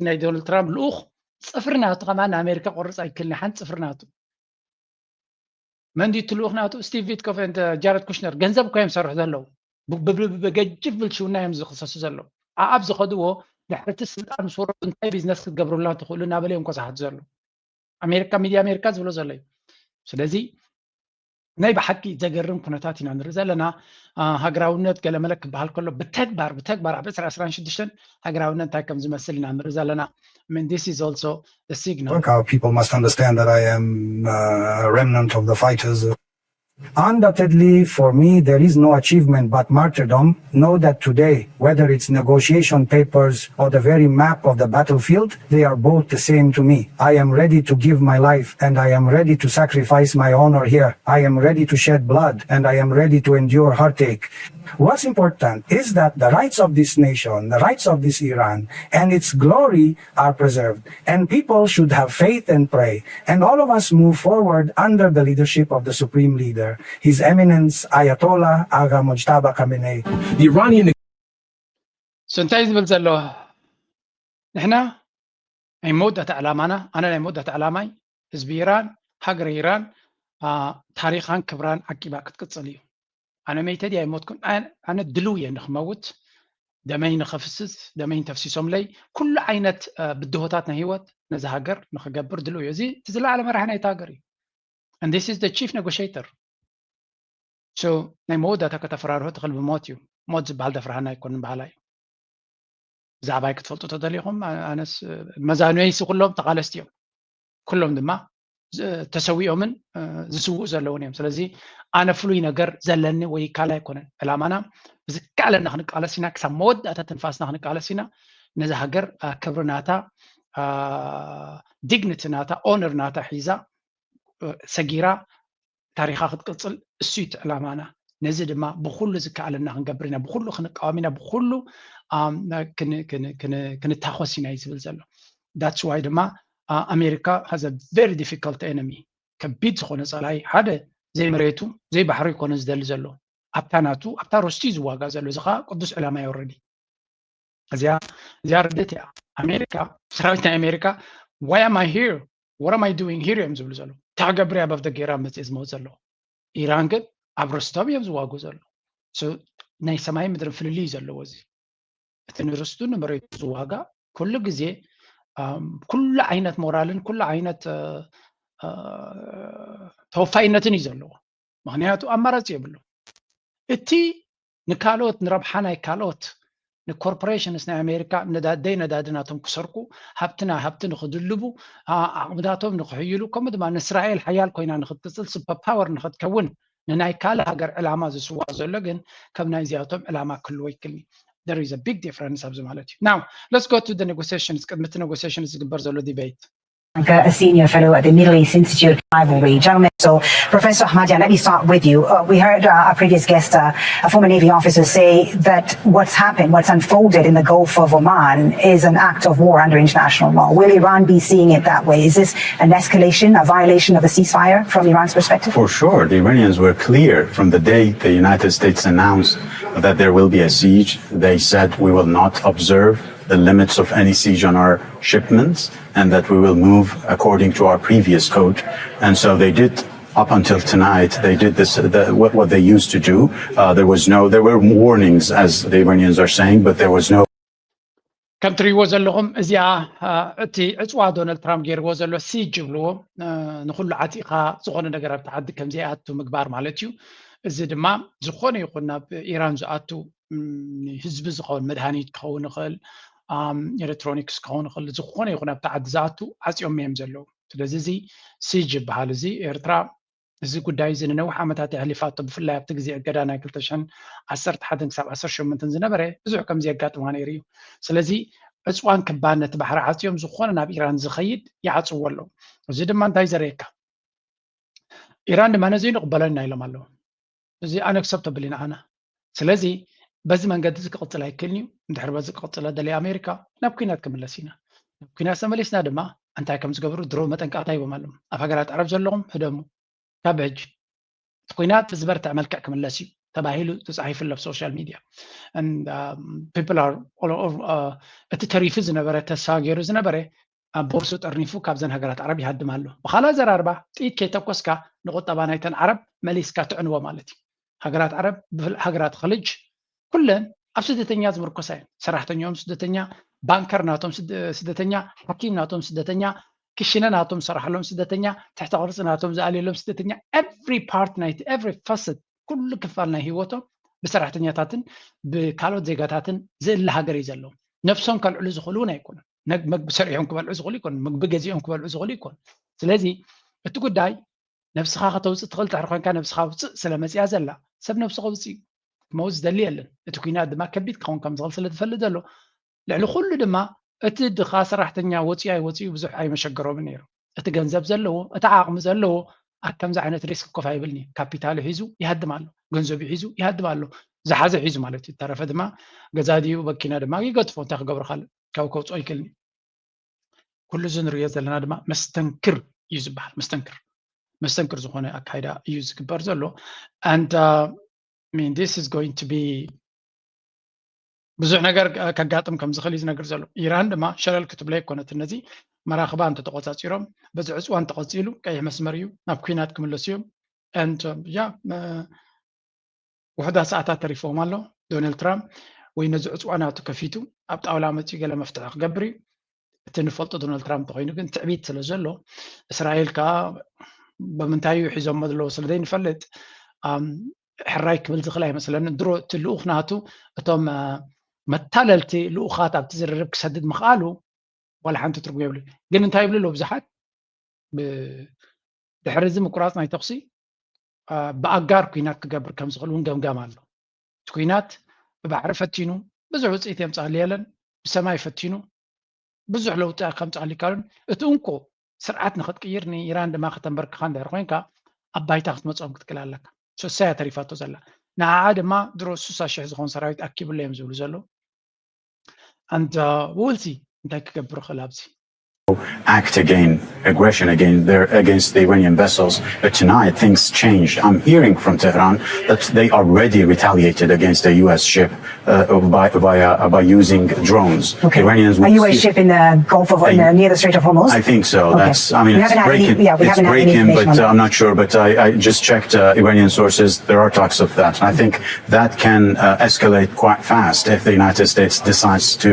ናይ ዶናልድ ትራምፕ ልኡኽ ፅፍሪ ናቱ ከማን ንኣሜሪካ ቆርፅ ኣይክልን ሓንቲ ፅፍሪ ናቱ መንዲ እቲ ልኡኽ ናቱ ስቲቭ ቪትኮፍ ጃረድ ኩሽነር ገንዘብ እኮ እዮም ዝሰርሑ ዘለዉ። ብገጅፍ ብልሽውና እዮም ዝኽሰሱ ዘለዉ። ኣኣብ ዝኸድዎ ድሕርቲ ስልጣን ምስ ወረዱ እንታይ ቢዝነስ ክትገብሩላ ትኽእሉ እናበለ እዮም ኮሳሓቱ ዘለዉ። ኣሜሪካ ሚድያ ኣሜሪካ ዝብሎ ዘሎ እዩ። ስለዚ ናይ ብሓቂ ዘገርም ኩነታት ኢና ንርኢ ዘለና። ሃገራውነት ገለመለ ክበሃል ከሎ ብተግባር ብተግባር ኣብ ዕስራ ዕስራን ሽዱሽተን ሃገራውነት እንታይ ከም ዝመስል ኢና ንርኢ ዘለና። I mean, this is also the signal. How people must understand that I am a remnant of the fighters. Undoubtedly, for me, there is no achievement but martyrdom. Know that today, whether it's negotiation papers or the very map of the battlefield, they are both the same to me. I am ready to give my life and I am ready to sacrifice my honor here. I am ready to shed blood and I am ready to endure heartache. What's important is that the rights of this nation, the rights of this Iran, and its glory are preserved. And people should have faith and pray. And all of us move forward under the leadership of the Supreme Leader, His Eminence Ayatollah Agha Mojtaba Khamenei. The Iranian እንታይ ዝብል ዘሎ ንሕና ናይ መወዳእታ ዕላማና ኣነ ናይ መወዳእታ ዕላማይ ህዝቢ ኢራን ሃገረ ኢራን ታሪኻን ክብራን ዓቂባ ክትቅፅል እዩ። ኣነ መይተ ድየ ኣይሞትኩን። ኣነ ድልው እየ ንክመውት፣ ደመይ ንክፍስስ፣ ደመይ እንተፍሲሶምለይ ኩሉ ዓይነት ብድሆታት ናይ ህይወት ነዚ ሃገር ንክገብር ድልው እየ። እዚ እቲ ዝለዓለ መራሒ ናይቲ ሃገር እዩ። And this is the chief negotiator. So ናይ መወዳእታ ከተፈራርሆ ትኽእል ብሞት እዩ። ሞት ዝበሃል ደፍርሃና ኣይኮንን በሃላይ እዩ። ብዛዕባይ ክትፈልጡ ተደሊኹም ኣነስ መዛኑየይሲ ኩሎም ተቓለስቲ እዮም። ኩሎም ድማ ተሰዊኦምን ዝስውኡ ዘለውን እዮም። ስለዚ ኣነ ፍሉይ ነገር ዘለኒ ወይ ይካል ኣይኮነን። ዕላማና ብዝከኣለና ክንቃለስ ኢና፣ ክሳብ መወዳእታ ትንፋስና ክንቃለስ ኢና። ነዚ ሃገር ክብሪ ናታ፣ ዲግኒቲ ናታ፣ ኦነር ናታ ሒዛ ሰጊራ ታሪኻ ክትቅፅል እሱ እዩ ዕላማና። ነዚ ድማ ብኩሉ ዝከኣለና ክንገብር ኢና፣ ብኩሉ ክንቃወም ኢና፣ ብኩሉ ክንታኮስ ኢና እዩ ዝብል ዘሎ። That's why ድማ ኣሜሪካ has a very difficult enemy። ከቢድ ዝኾነ ፀላኢ ሓደ ዘይመሬቱ ዘይባሕሩ ይኮነ ዝደሊ ዘሎ ኣብታ ናቱ ኣብታ ርስቱ እዩ ዝዋጋ ዘሎ። እዚ ከዓ ቅዱስ ዕላማ እዩ። Already እዚኣ እዚኣ ርድእት እያ። ኣሜሪካ ሰራዊት ናይ ኣሜሪካ why am I here, what am I doing here እዮም ዝብሉ ዘለዉ። እንታይ ክገብር እየ ኣብ ኣፍደገ ኢራን መፅእ ዝመውት ዘለዉ። ኢራን ግን ኣብ ርስቶም እዮም ዝዋጉ ዘለዉ። ናይ ሰማይ ምድርን ፍልልይ እዩ ዘለዎ። እዚ እቲ ንርስቱ ንመሬቱ ዝዋጋ ኩሉ ግዜ ኩሉ ዓይነት ሞራልን ኩሉ ዓይነት ተወፋይነትን እዩ ዘለዎ። ምክንያቱ ኣማራፂ የብሉ። እቲ ንካልኦት ንረብሓ ናይ ካልኦት ንኮርፖሬሽንስ ናይ ኣሜሪካ ነዳደይ ነዳዲ ናቶም ክሰርቁ፣ ሃብትና ሃብቲ ንክድልቡ፣ ዓቕምታቶም ንክሕይሉ፣ ከምኡ ድማ ንእስራኤል ሓያል ኮይና ንክትቅፅል ሱፐር ፓወር ንክትከውን ንናይ ካልእ ሃገር ዕላማ ዝስዋእ ዘሎ ግን ከም ናይዚኣቶም ዕላማ ክህልዎ ይክልኒ። There is a big difference ኣብዚ ማለት እዩ። Now let's go to the negotiations። ቅድሚ እቲ negotiations ዝግበር ዘሎ debate A senior fellow at the Middle East Institute Rivalry. Gentlemen, so Professor Ahmadyan, let me start with you. Uh, we heard uh, our previous guest, uh, a former Navy officer, say that what's happened, what's unfolded in the Gulf of Oman is an act of war under international law. Will Iran be seeing it that way? Is this an escalation, a violation of a ceasefire from Iran's perspective? For sure. The Iranians were clear from the day the United States announced that there will be a siege. They said we will not observe the limits of any siege on our shipments and that we will move according to our previous code. And so they did up until tonight, they did this, the, what, what they used to do. Uh, there was no, there were warnings, as the Iranians are saying, but there was no ከም ትሪእዎ ዘለኹም እዚኣ እቲ ዕፅዋ ዶናልድ ትራምፕ ገይርዎ ዘሎ ሲጅ ይብልዎ። ንኩሉ ዓፂኻ ዝኾነ ነገር ኣብቲ ዓዲ ከምዘይኣቱ ምግባር ማለት እዩ። እዚ ድማ ዝኾነ ይኹን ናብ ኢራን ዝኣቱ ህዝቢ ዝኸውን መድሃኒት ክኸውን ይኽእል፣ ኤሌክትሮኒክስ ክኸውን ይኽእል፣ ዝኾነ ይኹን ኣብቲ ዓዲ ዝኣቱ ዓፂኦም እዮም ዘለዉ። ስለዚ እዚ ሲጅ ይበሃል። እዚ ኤርትራ እዚ ጉዳይ እዚ ንነዊሕ ዓመታት የሕሊፋቶ። ብፍላይ ኣብቲ ግዜ እገዳ ናይ ክልተ ሽሕን ዓሰርተ ሓደን ክሳብ ዓሰርተ ሸሞንተን ዝነበረ ብዙሕ ከምዚ የጋጥማ ነይሩ እዩ። ስለዚ ዕፅዋን ክባን ነቲ ባሕሪ ዓፅዮም ዝኾነ ናብ ኢራን ዝኸይድ ይዓፅዎ ኣለዉ። እዚ ድማ እንታይ ዘርእየካ? ኢራን ድማ ነዚ ንቕበለና ኢሎም ኣለዉ። እዚ ኣነክሰፕተብል ኢና ኣና። ስለዚ በዚ መንገዲ እዚ ክቕፅል ኣይክእልን እዩ። እንድሕር በዚ ክቕፅል ደለየ ኣሜሪካ ናብ ኩናት ክምለስ ኢና። ናብ ኩናት ተመሊስና ድማ እንታይ ከም ዝገብሩ ድሮ መጠንቀቕታ ሂቦም ኣለዉ። ኣብ ሃገራት ዓረብ ዘለኹም ህደሙ። ካብ ሕጂ እቲ ኩናት ዝበርትዕ መልክዕ ክምለስ እዩ ተባሂሉ ተፃሒፉ ኣሎ ኣብ ሶሻል ሚድያ። And, um, people are all over, uh, እቲ ተሪፉ ዝነበረ ተስፋ ገይሩ ዝነበረ ኣብ ቦርሱ ጠርኒፉ ካብዘን ሃገራት ዓረብ ይሃድም ኣሎ። ብኻልእ ኣዘራርባ ጥይት ከይተኮስካ ንቁጠባ ናይተን ዓረብ መሊስካ ትዕንዎ ማለት እዩ። ሃገራት ዓረብ ብፍል ሃገራት ኸልጅ ኩለን ኣብ ስደተኛ ዝምርኮሳ እየን። ሰራሕተኛኦም ስደተኛ፣ ባንከር ናቶም ስደተኛ፣ ሓኪም ናቶም ስደተኛ፣ ክሽነ ናቶም ዝሰራሕሎም ስደተኛ፣ ትሕተ ቅርፂ ናቶም ዝኣልየሎም ስደተኛ፣ every part ናይቲ every facet ኩሉ ክፋል ናይ ህይወቶም ብሰራሕተኛታትን ብካልኦት ዜጋታትን ዝእለ ሃገር እዩ ዘለዎም። ነብሶም ከልዕሉ ዝኽእሉ እውን ኣይኮኑን። መግቢ ሰሪሖም ክበልዑ ዝኽእሉ ይኮኑ፣ ምግቢ ገዚኦም ክበልዑ ዝኽእሉ ይኮኑ። ስለዚ እቲ ጉዳይ ነብስኻ ከተውፅእ ትኽእል ድሕሪ ኮይንካ ነብስኻ ውፅእ ስለ መፅያ ዘላ ሰብ ነብሱ ከውፅእ እዩ። ክመውት ዝደሊ የለን። እቲ ኩናት ድማ ከቢድ ክኸውን ከም ዝኽእል ስለ ዝፈልጥ ዘሎ ልዕሊ ኩሉ ድማ እቲ ድኻ ሰራሕተኛ ወፂኡ ኣይወፂኡ ብዙሕ ኣይመሸገሮምን ነይሩ። እቲ ገንዘብ ዘለዎ እቲ ዓቕሚ ዘለዎ ኣብ ከምዚ ዓይነት ሪስክ ኮፍ ኣይብልን እዩ። ካፒታሉ ሒዙ ይሃድም ኣሎ፣ ገንዘቡ ሒዙ ይሃድም ኣሎ፣ ዝሓዘ ሒዙ ማለት እዩ። ተረፈ ድማ ገዛ ድዩ መኪና ድማ ይገድፎ እንታይ ክገብሩ ካልእ ካብ ከውፅኦ ይክእልን እዩ። ኩሉ እዚ ንሪኦ ዘለና ድማ መስተንክር እዩ ዝበሃል። መስተንክር መስተንክር ዝኾነ ኣካይዳ እዩ ዝግበር ዘሎ። And uh, I mean this is going to be ብዙሕ ነገር ከጋጥም ከም ዝኽእል እዩ ዝነግር ዘሎ። ኢራን ድማ ሸለል ክትብሎ ኣይኮነትን። ነዚ መራኽባ እንተተቆፃፂሮም በዚ ዕፅዋ እንተቐፂሉ ቀይሕ መስመር እዩ፣ ናብ ኩናት ክምለሱ እዮም። And uh, yeah ውሑዳት ሰዓታት ተሪፎም ኣሎ። ዶናልድ ትራምፕ ወይ ነዚ ዕፅዋ ናቱ ከፊቱ ኣብ ጣውላ መፂኡ ገለ መፍትሒ ክገብር እዩ። እቲ ንፈልጦ ዶናልድ ትራምፕ እንተኮይኑ ግን ትዕቢት ስለ ዘሎ እስራኤል ከዓ ብምንታይ እዩ ሒዞሞ ዘለዎ ስለ ዘይንፈልጥ ሕራይ ክብል ዝኽእል ኣይመስለንን። ድሮ እቲ ልኡኽ ናቱ እቶም መታለልቲ ልኡኻት ኣብቲ ዝርርብ ክሰድድ ምኽኣሉ ዋላ ሓንቲ ትርጉም የብሉ። ግን እንታይ ይብሉ ኣለዉ ብዙሓት ድሕሪ እዚ ምቁራፅ ናይ ተኩሲ ብኣጋር ኩናት ክገብር ከም ዝኽእል እውን ገምጋም ኣሎ። እቲ ኩናት ብባሕሪ ፈቲኑ ብዙሕ ውፅኢት የምፃሉ የለን፣ ብሰማይ ፈቲኑ ብዙሕ ለውጢ ከምፃሉ ይካሉን እቲ እንኮ ስርዓት ንክትቅይር ንኢራን ድማ ከተንበርክኻ እንድሕር ኮይንካ ኣብ ባይታ ክትመፅኦም ክትክእል ኣለካ። ሶሳያ ተሪፋቶ ዘላ ንዓዓ ድማ ድሮ ሱሳ ሽሕ ዝኾን ሰራዊት ኣኪብሎ እዮም ዝብሉ ዘለዉ። And uh, we'll see እንታይ ክገብር ይኽእል ኣብዚ። act again, aggression again, there against the Iranian vessels. But tonight things changed. I'm hearing from Tehran that they already retaliated against a U S ship uh, by, by, uh, by using drones. Okay. Iranians. Are you a ship in the Gulf of uh, near the Strait of Hormuz? I think so. Okay. That's. I mean, it's breaking. Any, yeah, it's breaking, but uh, I'm not sure. But I, I just checked uh, Iranian sources. There are talks of that. And I think that can uh, escalate quite fast if the United States decides to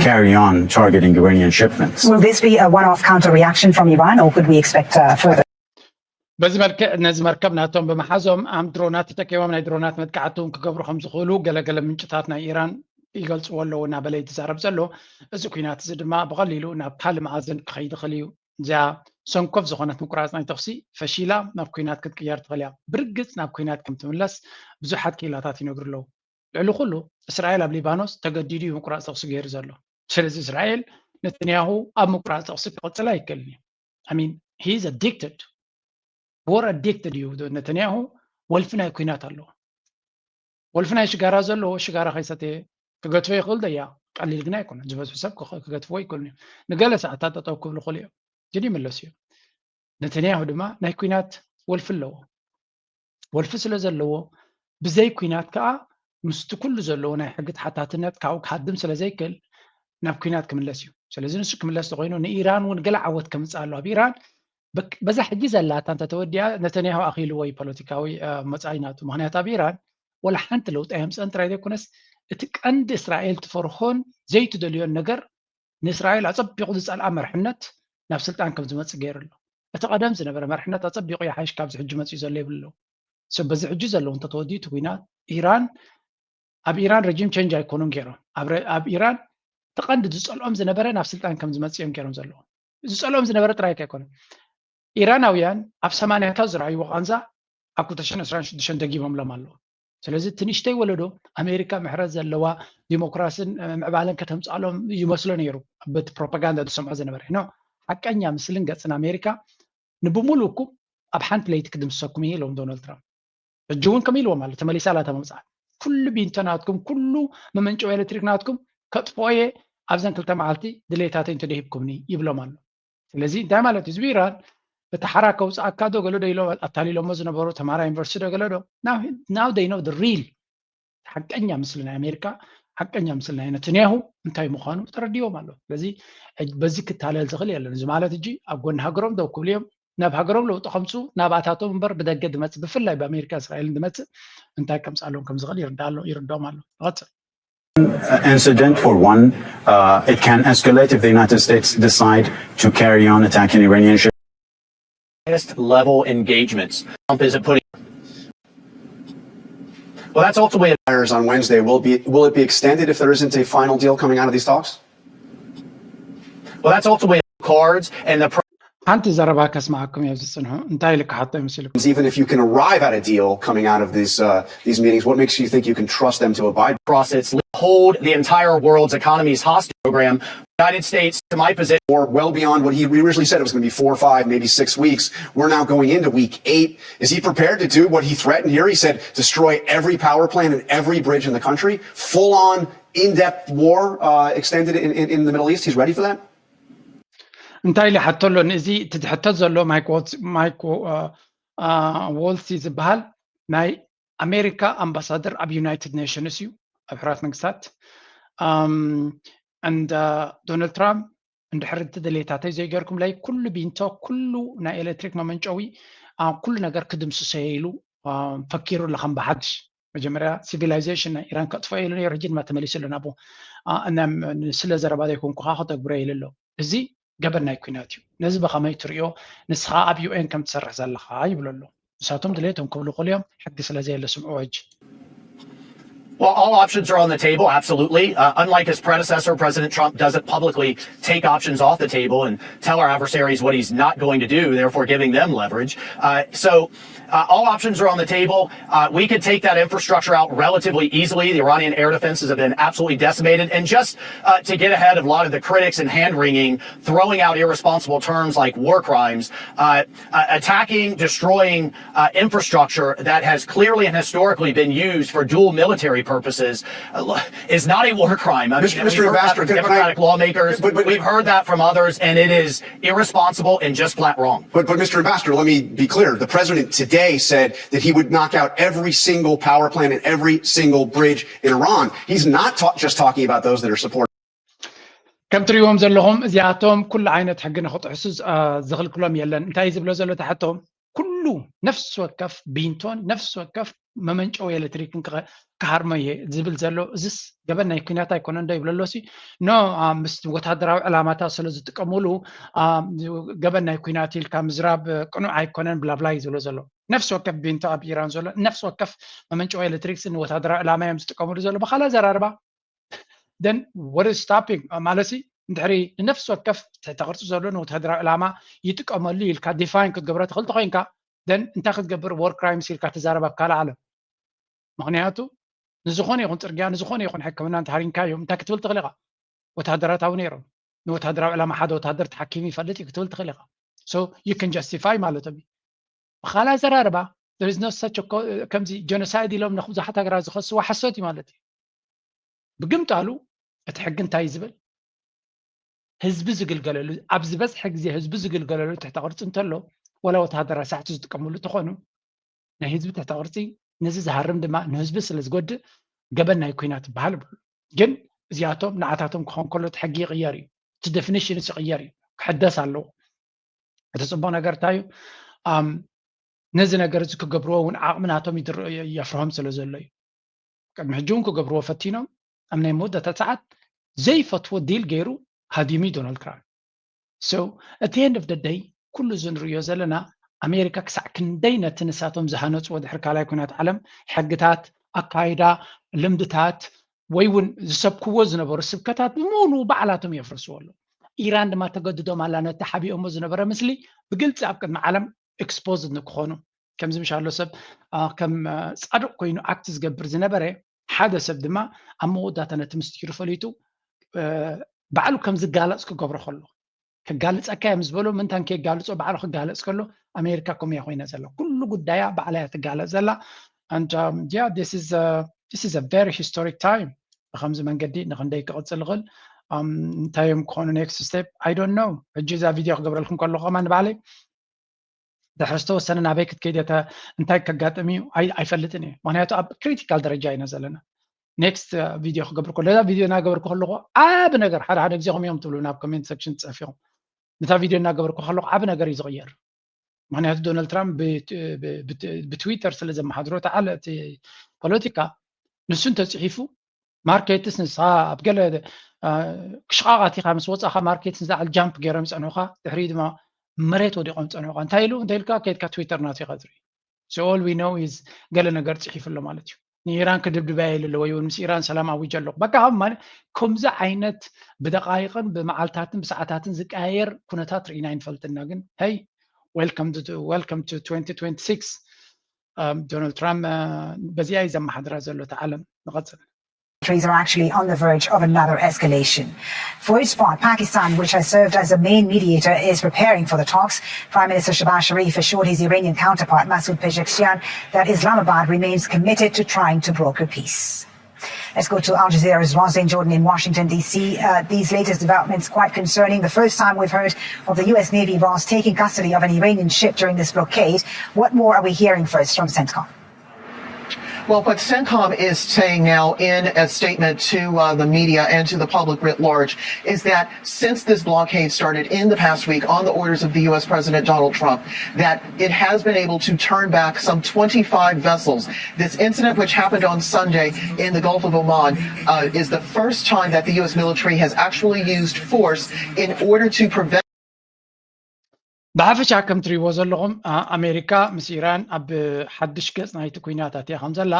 carry on targeting Iranian shipments. Will this be a one-off counter-reaction from Iran, or could we expect uh, further? በዚ መልክዕ ነዚ መርከብ ናቶም ብምሓዞም ኣም ድሮናት ተጠቂሞም ናይ ድሮናት መጥቃዕቲ እውን ክገብሩ ከም ዝኽእሉ ገለገለ ምንጭታት ናይ ኢራን ይገልፅዎ ኣለዉ እናበለ ይትዛረብ ዘሎ። እዚ ኩናት እዚ ድማ ብቐሊሉ ናብ ካልእ መኣዝን ክኸይድ ይኽእል እዩ። እዚኣ ሰንኮፍ ዝኾነት ምቁራፅ ናይ ተኽሲ ፈሺላ ናብ ኩናት ክትቅየር ትኽእል እያ። ብርግፅ ናብ ኩናት ከም ትምለስ ብዙሓት ክኢላታት ይነግሩ ኣለዉ። ልዕሊ ኩሉ እስራኤል ኣብ ሊባኖስ ተገዲዱ እዩ ምቁራፅ ተኽሲ ገይሩ ዘሎ። ስለዚ እስራኤል ነተንያሁ ኣብ ምቁራፅ ተኽሲ ክቕፅል ኣይክእልን እዩ። I mean, he is addicted. War addicted እዩ ነተንያሁ። ወልፊ ናይ ኩናት ኣለዎ። ወልፊ ናይ ሽጋራ ዘለዎ ሽጋራ ከይሰተየ ክገትፎ ይኽእል ደያ፣ ቀሊል ግን ኣይኮነን። ዝበዝሑ ሰብ ክኸ- ክገትፍዎ ኣይክእሉን እዮም። ንገለ ሰዓታት ጠጠው ክብሉ ይኽእሉ እዮም፣ ግን ይምለሱ እዮም። ነተንያሁ ድማ ናይ ኩናት ወልፊ ኣለዎ። ወልፊ ስለ ዘለዎ ብዘይ ኩናት ከዓ ምስቲ ኩሉ ዘለዎ ናይ ሕጊ ተሓታትነት ካብኡ ክሃድም ስለ ዘይክእል ናብ ኩናት ክምለስ እዩ። ስለዚ ንሱ ክምለስ ተኮይኑ ንኢራን እውን ገለ ዓወት ከምፅእ ኣሎ ኣብ ኢራን። በክ- በዛ ሕጂ ዘላታ እንተተወዲኣ ነተንያሁ ኣኽኢልዎ እዩ ፖለቲካዊ እ፣ መፃኢ ናቱ። ምክንያቱ ኣብ ኢራን ወላ ሓንቲ ለውጢ ኣየምፀን ጥራይ ዘይኮነስ እቲ ቀንዲ እስራኤል ትፈርሆን ዘይትደልዮን ነገር ንእስራኤል ኣፀቢቑ ዝፀልኣ መርሕነት ናብ ስልጣን ከም ዝመፅእ ገይሩ ኣሎ። እቲ ቀደም ዝነበረ መርሕነት ኣፀቢቑ ይሓይሽ ካብዚ ሕጂ መፅኡ ዘሎ ይብሉ ኣለዉ። ሰብ በዚ ሕጂ ዘለዉ እንተተወዲኡ እቲ ኩናት ኢራን ኣብ ኢራን ረጂም ቸንጅ ኣይኮኑን ገይሮም ኣብ ረ- ኣብ ኢራን እቲ ቀንዲ ዝፀልኦም ዝነበረ ናብ ስልጣን ከም ዝመፅእ እዮም ገይሮም ዘለዉ። ዝፀልኦም ዝነበረ ጥራይ ኣይኮነን። ኢራናውያን ኣብ ሰማንያታት ዝረኣይዎ ቃንዛ ኣብ ክልተ ሽሕን ዕስራን ሽዱሽተን ደጊሞምሎም ኣለዉ። ስለዚ እቲ ንእሽተይ ወለዶ ኣሜሪካ ምሕረት ዘለዋ ዲሞክራስን እ፣ ምዕባለን ከተምፅኣሎም ይመስሎ ነይሩ በቲ ፕሮፓጋንዳ ዝሰምዖ ዝነበረ ኖ። ሓቀኛ ምስልን ገፅን ኣሜሪካ ንብሙሉእኩም ኣብ ሓንቲ ለይቲ ክድምሰኩም እዩ ኢሎም ዶናልድ ትራምፕ። ሕጂ እውን ከም ኢልዎም ኣሎ ተመሊሳ ላታ መምፅኣ ኩሉ ቢንቶ ናትኩም ኩሉ መመንጨዊ ኤሌክትሪክ ናትኩም ከጥፍኦ እየ ኣብዘን ክልተ መዓልቲ ድሌታተይ እንተደሂብኩምኒ ይብሎም ኣሎ። ስለዚ እንታይ ማለት እዩ እዚ ኢራን እቲ ሓራ ከውፅኣካ ዶ ገለ ዶ ኢሎ ኣታሊሎሞ ዝነበሩ ተማራ ዩኒቨርሲቲ ዶ ገለ ዶ now they know the real ሓቀኛ ምስሊ ናይ ኣሜሪካ ሓቀኛ ምስሊ ናይ ነተንያሁ እንታይ ምዃኑ ተረዲዎም ኣሎ። ስለዚ ሕጂ በዚ ክታለል ዝኽእል የለን። እዚ ማለት ሕጂ ኣብ ጎኒ ሃገሮም ደው ክብሉ እዮም። ናብ ሃገሮም ለውጢ ከምፁ ናብኣታቶም እምበር ብደገ ድመፅእ ብፍላይ ብኣሜሪካ እስራኤልን ድመፅእ እንታይ ከምፅኣሎም ከም ዝኽእል ይርዳእ ኣሎ ይርድኦም ኣሎ። ይቐፅል። Incident for one, uh, it can escalate if the United States decide to carry on attacking Iranian ships. Highest level engagements. Trump isn't putting. Well, that's ultimately Fires on Wednesday. Will be will it be extended if there isn't a final deal coming out of these talks? Well, that's ultimately cards and the ሓንቲ ዘረባ ከስማዓኩም እየ ዝፅንሑ እንታይ ኢሉ ክሓቶ ይመስልኩም? Even if you can arrive at a deal coming out of these uh, these meetings, what makes you think you can trust them to abide? Process hold the entire world's economies hostage program. United States, to my position, Or well beyond what he originally said it was going to be four, five, maybe six weeks. We're now going into week eight. Is he prepared to do what he threatened here? He said destroy every power plant and every bridge in the country, full on in depth war uh, extended in, in, in the Middle East. He's ready for that? እንታይ ኢሉ ይሓቶ ኣሎ ንእዚ እቲ ዝሕተት ዘሎ ማይክ ዋልሲ ዝበሃል ናይ ኣሜሪካ ኣምባሳደር ኣብ ዩናይትድ ኔሽንስ እዩ ኣብ ሕራት መንግስታት እንደ ዶናልድ ትራምፕ እንድሕር እቲ ድሌታተይ ዘይገርኩምለይ ኩሉ ቢንቶ ኩሉ ናይ ኤሌክትሪክ መመንጨዊ ኩሉ ነገር ክድምስሰ ኢሉ ፈኪሩ ኣሎ ከም ብሓድሽ መጀመርያ ሲቪላይዜሽን ናይ ኢራን ከጥፍኦ ኢሉ ነይሩ ሕጂ ድማ ተመሊሱ ኣሎ ናብኡ ስለ ዘረባ ዘይኮንኩ ከዓ ከተግብሮ ኢሉ ኣሎ እዚ ገበን ናይ ኩናት እዩ ነዚ ብኸመይ ትሪኦ ንስኻ ኣብ ዩኤን ከም ትሰርሕ ዘለኻ ይብሎ ኣሎ ንሳቶም ድሌቶም ክብሉ ክእሉ እዮም ሕጊ ስለ ዘየለ ስምዕዎ ሕጂ Well, all options are on the table, absolutely. Uh, unlike his predecessor, President Trump doesn't publicly take options off the table and tell our adversaries what he's not going to do, therefore giving them leverage. Uh, so uh, all options are on the table. Uh, we could take that infrastructure out relatively easily. The Iranian air defenses have been absolutely decimated. And just uh, to get ahead of a lot of the critics and hand wringing, throwing out irresponsible terms like war crimes, uh, uh, attacking, destroying uh, infrastructure that has clearly and historically been used for dual military purposes uh, is not a war crime. I mean, Mister Ambassador, Democratic lawmakers, but, but, we've heard that from others, and it is irresponsible and just flat wrong. But, but Mister Ambassador, let me be clear. The president today said that he would knock out every single power plant and every single bridge in Iran. He's not ta- just talking about those that are supporting. ከም ትሪእዎም ዘለኹም እዚኣቶም ኩሉ ዓይነት ሕጊ ንክጥሕሱ ዝኽልክሎም የለን እንታይ ዝብሎ ዘሎ ታሕቶም ኩሉ ነፍሲ ወከፍ ቢንቶን ነፍሲ ወከፍ መመንጨዊ ኤሌክትሪክን ክሃርሞ እየ ዝብል ዘሎ። እዚስ ገበን ናይ ኩናት ኣይኮነን ዶ ይብለሎሲ? ኖ፣ ምስ ወታደራዊ ዕላማታት ስለ ዝጥቀሙሉ ገበን ናይ ኩናት ኢልካ ምዝራብ ቅኑዕ ኣይኮነን ብላብላ እዩ ዝብሎ ዘሎ። ነፍሲ ወከፍ ቢንቶ ኣብ ኢራን ዘሎ ነፍሲ ወከፍ መመንጨዊ ኤሌክትሪክስ ንወታደራዊ ዕላማ እዮም ዝጥቀሙሉ ዘሎ። ብካልእ ኣዘራርባ then what is stopping ማለት ሲ እንድሕሪ ንነፍሲ ወከፍ ትሕተ ቅርፂ ዘሎ ንወታደራዊ ዕላማ ይጥቀመሉ ኢልካ ዲፋይን ክትገብሮ ትኽእል ተኮይንካ then እንታይ ክትገብር war crimes ኢልካ ትዛረብ ኣብ ካልእ ዓለም። ምክንያቱ ንዝኾነ ይኹን ፅርግያ ንዝኾነ ይኹን ሕክምና እንተሃሪምካዮም እንታይ ክትብል ትኽእል ኢኻ? ወታደራት ኣብኡ ነይሮም። ንወታደራዊ ዕላማ ሓደ ወታደር ተሓኪሙ ይፈልጥ እዩ ክትብል ትኽእል ኢኻ። So you can justify ማለቶም እዩ። ብካልእ ኣዘራርባ there is no such ከምዚ ጀኖሳይድ ኢሎም ንብዙሓት ሃገራት ዝኸስዋ ሓሶት እዩ ማለት እዩ። ብግምጣሉ እቲ ሕጊ እንታይ ዝብል? ህዝቢ ዝግልገለሉ፣ ኣብ ዝበዝሐ ግዜ ህዝቢ ዝግልገለሉ ትሕተ ቅርፂ እንተሎ፣ ወላ ወተሃደራት ሳሕቲ ዝጥቀምሉ እንተኾኑ ናይ ህዝቢ ትሕተ ቅርፂ ነዚ ዝሃርም ድማ ንህዝቢ ስለ ዝጎድእ ገበን ናይ ኩናት ይበሃል ይብሉ። ግን እዚኣቶም ንዓታቶም ክኾን ከሎ እቲ ሕጊ ይቕየር እዩ። እቲ ዴፊኒሽንስ ይቕየር እዩ፣ ክሕደስ ኣለዎ። እቲ ፅቡቕ ነገር እንታይ እዩ? ነዚ ነገር እዚ ክገብርዎ እውን ዓቕሚ ናቶም የፍርሆም ስለ ዘሎ እዩ። ቅድሚ ሕጂ እውን ክገብርዎ ፈቲኖም ኣብ ናይ መወዳእታ ሰዓት ዘይፈትዎ ዲል ገይሩ ሃዲሙ እዩ ዶናልድ ትራምፕ። So እቲ end of the day ኩሉ እዚ ንርእዮ ዘለና ኣሜሪካ ክሳዕ ክንደይ ነቲ ንሳቶም ዝሃነፅዎ ድሕሪ ካልኣይ ኩናት ዓለም ሕግታት፣ ኣካይዳ፣ ልምድታት ወይ እውን ዝሰብክዎ ዝነበሩ ስብከታት ብምሉ ባዕላቶም የፍርስዎ ኣለዉ። ኢራን ድማ ተገድዶም ኣላ ነቲ ሓቢኦሞ ዝነበረ ምስሊ ብግልፂ ኣብ ቅድሚ ዓለም ኤክስፖዝድ ንክኾኑ ከምዚ ምሻሎ ሰብ ከም ፃድቕ ኮይኑ ኣክት ዝገብር ዝነበረ ሓደ ሰብ ድማ ኣብ መወዳእታ ነቲ ምስጢሩ ፈሊጡ ባዕሉ ከም ዝጋለፅ ክገብሮ ከሎ ክጋልፀካ እዮም ዝበሎ ምንታን ከየጋልፆ ባዕሉ ክጋለፅ ከሎ ኣሜሪካ ከምያ ኮይና ዘላ ኩሉ ጉዳያ ባዕላ እያ ትጋለፅ ዘላ። And um, yeah, this is a, this is a very historic time. ብከምዚ መንገዲ ንክንደይ ክቕፅል ይኽእል? እንታይ እዮም ክኾኑ next step? I don't know። ሕጂ እዛ ቪድዮ ክገብረልኩም ከለኹ ከማ ንባዕለይ ድሕሪ ዝተወሰነ ናበይ ክትከይድ እተ እንታይ ከጋጥም እዩ ኣይፈልጥን እዩ። ምክንያቱ ኣብ ክሪቲካል ደረጃ ኢና ዘለና። ኔክስት ቪድዮ ክገብር ከሎ እዛ ቪድዮ እናገበርኩ ከለኹ ዓብ ነገር ሓደ ሓደ ግዜ ከም እዮም ትብሉ ናብ ኮሜንት ሴክሽን ትፀፊኹም ነታ ቪድዮ እናገበርኩ ከለኹ ዓብ ነገር እዩ ዝቕየር። ምክንያቱ ዶናልድ ትራምፕ ብትዊተር ስለ ዘመሓድሮ ተዓለ እቲ ፖለቲካ ንሱ እንተፅሒፉ ማርኬትስ ንስኻ ኣብ ገለ ክሽቓቓት ኢኻ ምስ ወፃእኻ ማርኬትስ ንዛዕል ጃምፕ ገይሮም ይፀንሑኻ ድሕሪ ድማ መሬት ወዲቖም ፀንሑኻ እንታይ ኢሉ እንተ ኢልካ ከድካ ትዊተር ናቱ ኢኻ ትርኢ። So all we know is ገለ ነገር ፅሒፉ ኣሎ ማለት እዩ። ንኢራን ክድብድባ የለ ወይ እውን ምስ ኢራን ሰላም ኣዊጀ ኣለኹ በቃ ከም ማለት ከምዚ ዓይነት ብደቃይቅን ብመዓልታትን ብሰዓታትን ዝቀያየር ኩነታት ርኢና ኣይንፈልጥና ግን hey welcome to welcome to twenty twenty-six ዶናልድ ትራምፕ በዚኣ እዩ ዘመሓድራ ዘሎ እቲ ዓለም ንቐፅል። Countries are actually on the verge of another escalation. For its part, Pakistan, which has served as the main mediator, is preparing for the talks. Prime Minister Shehbaz Sharif assured his Iranian counterpart, Masoud Pezeshkian, that Islamabad remains committed to trying to broker peace. Let's go to Al Jazeera's Roslyn Jordan in Washington, D C. Uh, these latest developments quite concerning. The first time we've heard of the U S Navy, Ross, taking custody of an Iranian ship during this blockade. What more are we hearing first from CENTCOM? Well, what CENTCOM is saying now in a statement to uh, the media and to the public writ large is that since this blockade started in the past week on the orders of the U S President Donald Trump, that it has been able to turn back some twenty-five vessels. This incident, which happened on Sunday in the Gulf of Oman, uh, is the first time that the U S military has actually used force in order to prevent ብሓፈሻ ከም ትሪእዎ ዘለኹም ኣሜሪካ ምስ ኢራን ኣብ ሓድሽ ገፅ ናይቲ ኩናት ኣትያ ከም ዘላ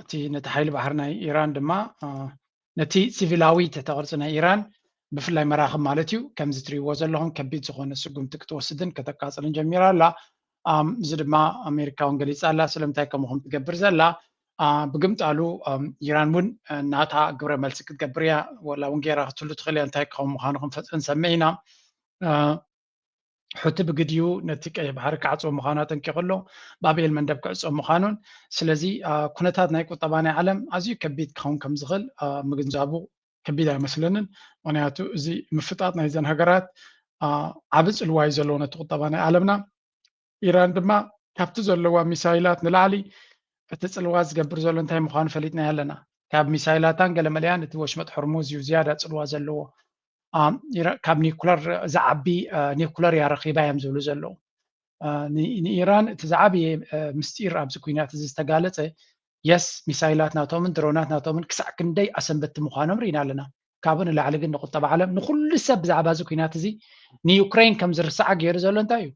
እቲ ነቲ ሓይሊ ባሕሪ ናይ ኢራን ድማ ነቲ ሲቪላዊ ትሕተ ቅርፂ ናይ ኢራን ብፍላይ መራኽብ ማለት እዩ ከምዚ ትሪእዎ ዘለኹም ከቢድ ዝኾነ ስጉምቲ ክትወስድን ከተቃፅልን ጀሚራ ኣላ። እዚ ድማ ኣሜሪካ እውን ገሊፃ ኣላ ስለምንታይ ከምኡ ከም ትገብር ዘላ ብግምጣሉ ኢራን እውን ናታ ግብረ መልሲ ክትገብር እያ ወላ እውን ገይራ ክትህሉ ትኽእል እያ እንታይ ክኸውን ምዃኑ ክንፈልጥ ክንሰምዕ ኢና። ሑቲ ብግዲኡ ነቲ ቀይሕ ባሕሪ ክዓፅዎ ምዃኑ ኣጠንቂቑ ኣሎ። ባብኤል መንደብ ክዕፆ ምዃኑን ስለዚ ኩነታት ናይ ቁጠባ ናይ ዓለም ኣዝዩ ከቢድ ክኸውን ከም ዝኽእል ምግንዛቡ ከቢድ ኣይመስለንን። ምክንያቱ እዚ ምፍጣጥ ናይዘን ሃገራት ዓቢ ጽልዋ እዩ ዘለዎ ነቲ ቁጠባ ናይ ዓለምና። ኢራን ድማ ካብቲ ዘለዋ ሚሳይላት ንላዕሊ እቲ ጽልዋ ዝገብር ዘሎ እንታይ ምዃኑ ፈሊጥናዮ ኣለና። ካብ ሚሳይላታን ገለመለያን እቲ ወሽመጥ ሕርሙዝ እዩ ዝያዳ ጽልዋ ዘለዎ። ካብ ኒኩለር ዝዓቢ ኒኩለር እያ ረኺባ እዮም ዝብሉ ዘለዉ። ንኢራን እቲ ዝዓበየ ምስጢር ኣብዚ ኩናት እዚ ዝተጋለፀ የስ ሚሳይላት ናቶምን ድሮናት ናቶምን ክሳዕ ክንደይ ኣሰንበቲ ምዃኖም ርኢና ኣለና። ካብኡ ንላዕሊ ግን ንቁጠባ ዓለም ንኩሉ ሰብ ብዛዕባ እዚ ኩናት እዚ ንዩክሬን ከም ዝርሳዓ ገይሩ ዘሎ እንታይ እዩ?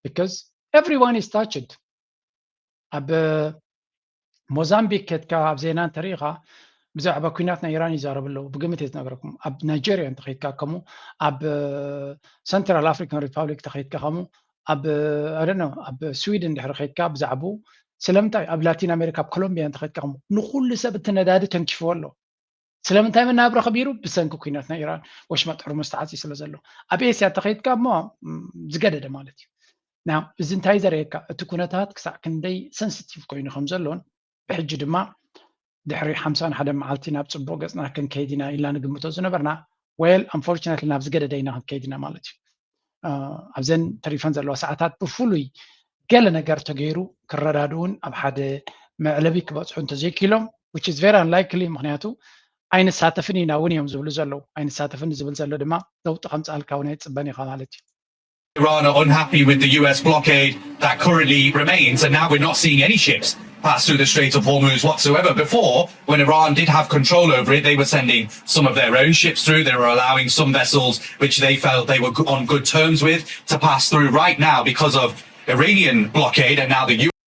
Because everyone is touched። ኣብ ሞዛምቢክ ከድካ ኣብ ዜና እንተሪኢኻ ብዛዕባ ኩናት ናይ ኢራን ይዛረቡ ኣለዉ። ብግምት እየ ዝነግረኩም። ኣብ ናይጀርያ እንተኸይድካ ከምኡ፣ ኣብ ሰንትራል ኣፍሪካን ሪፓብሊክ እንተኸይድካ ከምኡ፣ ኣብ ኣደነ ኣብ ስዊድን ድሕሪ ከይድካ ብዛዕባኡ ስለምንታይ ኣብ ላቲን ኣሜሪካ ኣብ ኮሎምቢያ እንተኸይድካ ከምኡ ንኩሉ ሰብ እቲ ነዳዲ ተንኪፍዎ ኣሎ። ስለምንታይ መናብሮ ከቢሩ? ብሰንኪ ኩናት ናይ ኢራን ወሽመጥ ሕርሙዝ ተዓፅዩ ስለ ዘሎ። ኣብ ኤስያ እንተኸይድካ እሞ ዝገደደ ማለት እዩ። ና እዚ እንታይ ዘርእየካ እቲ ኩነታት ክሳዕ ክንደይ ሰንስቲቭ ኮይኑ ከም ዘሎን ብሕጂ ድማ ድሕሪ ሓምሳን ሓደ መዓልቲ ናብ ፅቡቅ ገፅና ክንከይድ ኢና ኢልና ንግምቶ ዝነበርና well unfortunately ናብ ዝገደደ ኢና ክንከይድ ኢና ማለት እዩ። ኣብዘን ተሪፈን ዘለዋ ሰዓታት ብፍሉይ ገለ ነገር ተገይሩ ክረዳድኡን ኣብ ሓደ መዕለቢ ክበፅሑ እንተዘይክኢሎም which is very unlikely ምክንያቱ ኣይንሳተፍን ኢና እውን እዮም ዝብሉ ዘለዉ። ኣይንሳተፍን ዝብል ዘሎ ድማ ለውጢ ከምፅኣልካ እውን ኣይፅበን ኢኻ ማለት እዩ። Iran are unhappy with the U S blockade that currently remains, and now we're not seeing any ships pass through the Strait of Hormuz whatsoever. Before, when Iran did have control over it, they were sending some of their own ships through. They were allowing some vessels which they felt they were on good terms with to pass through. Right now, because of Iranian blockade and now the U S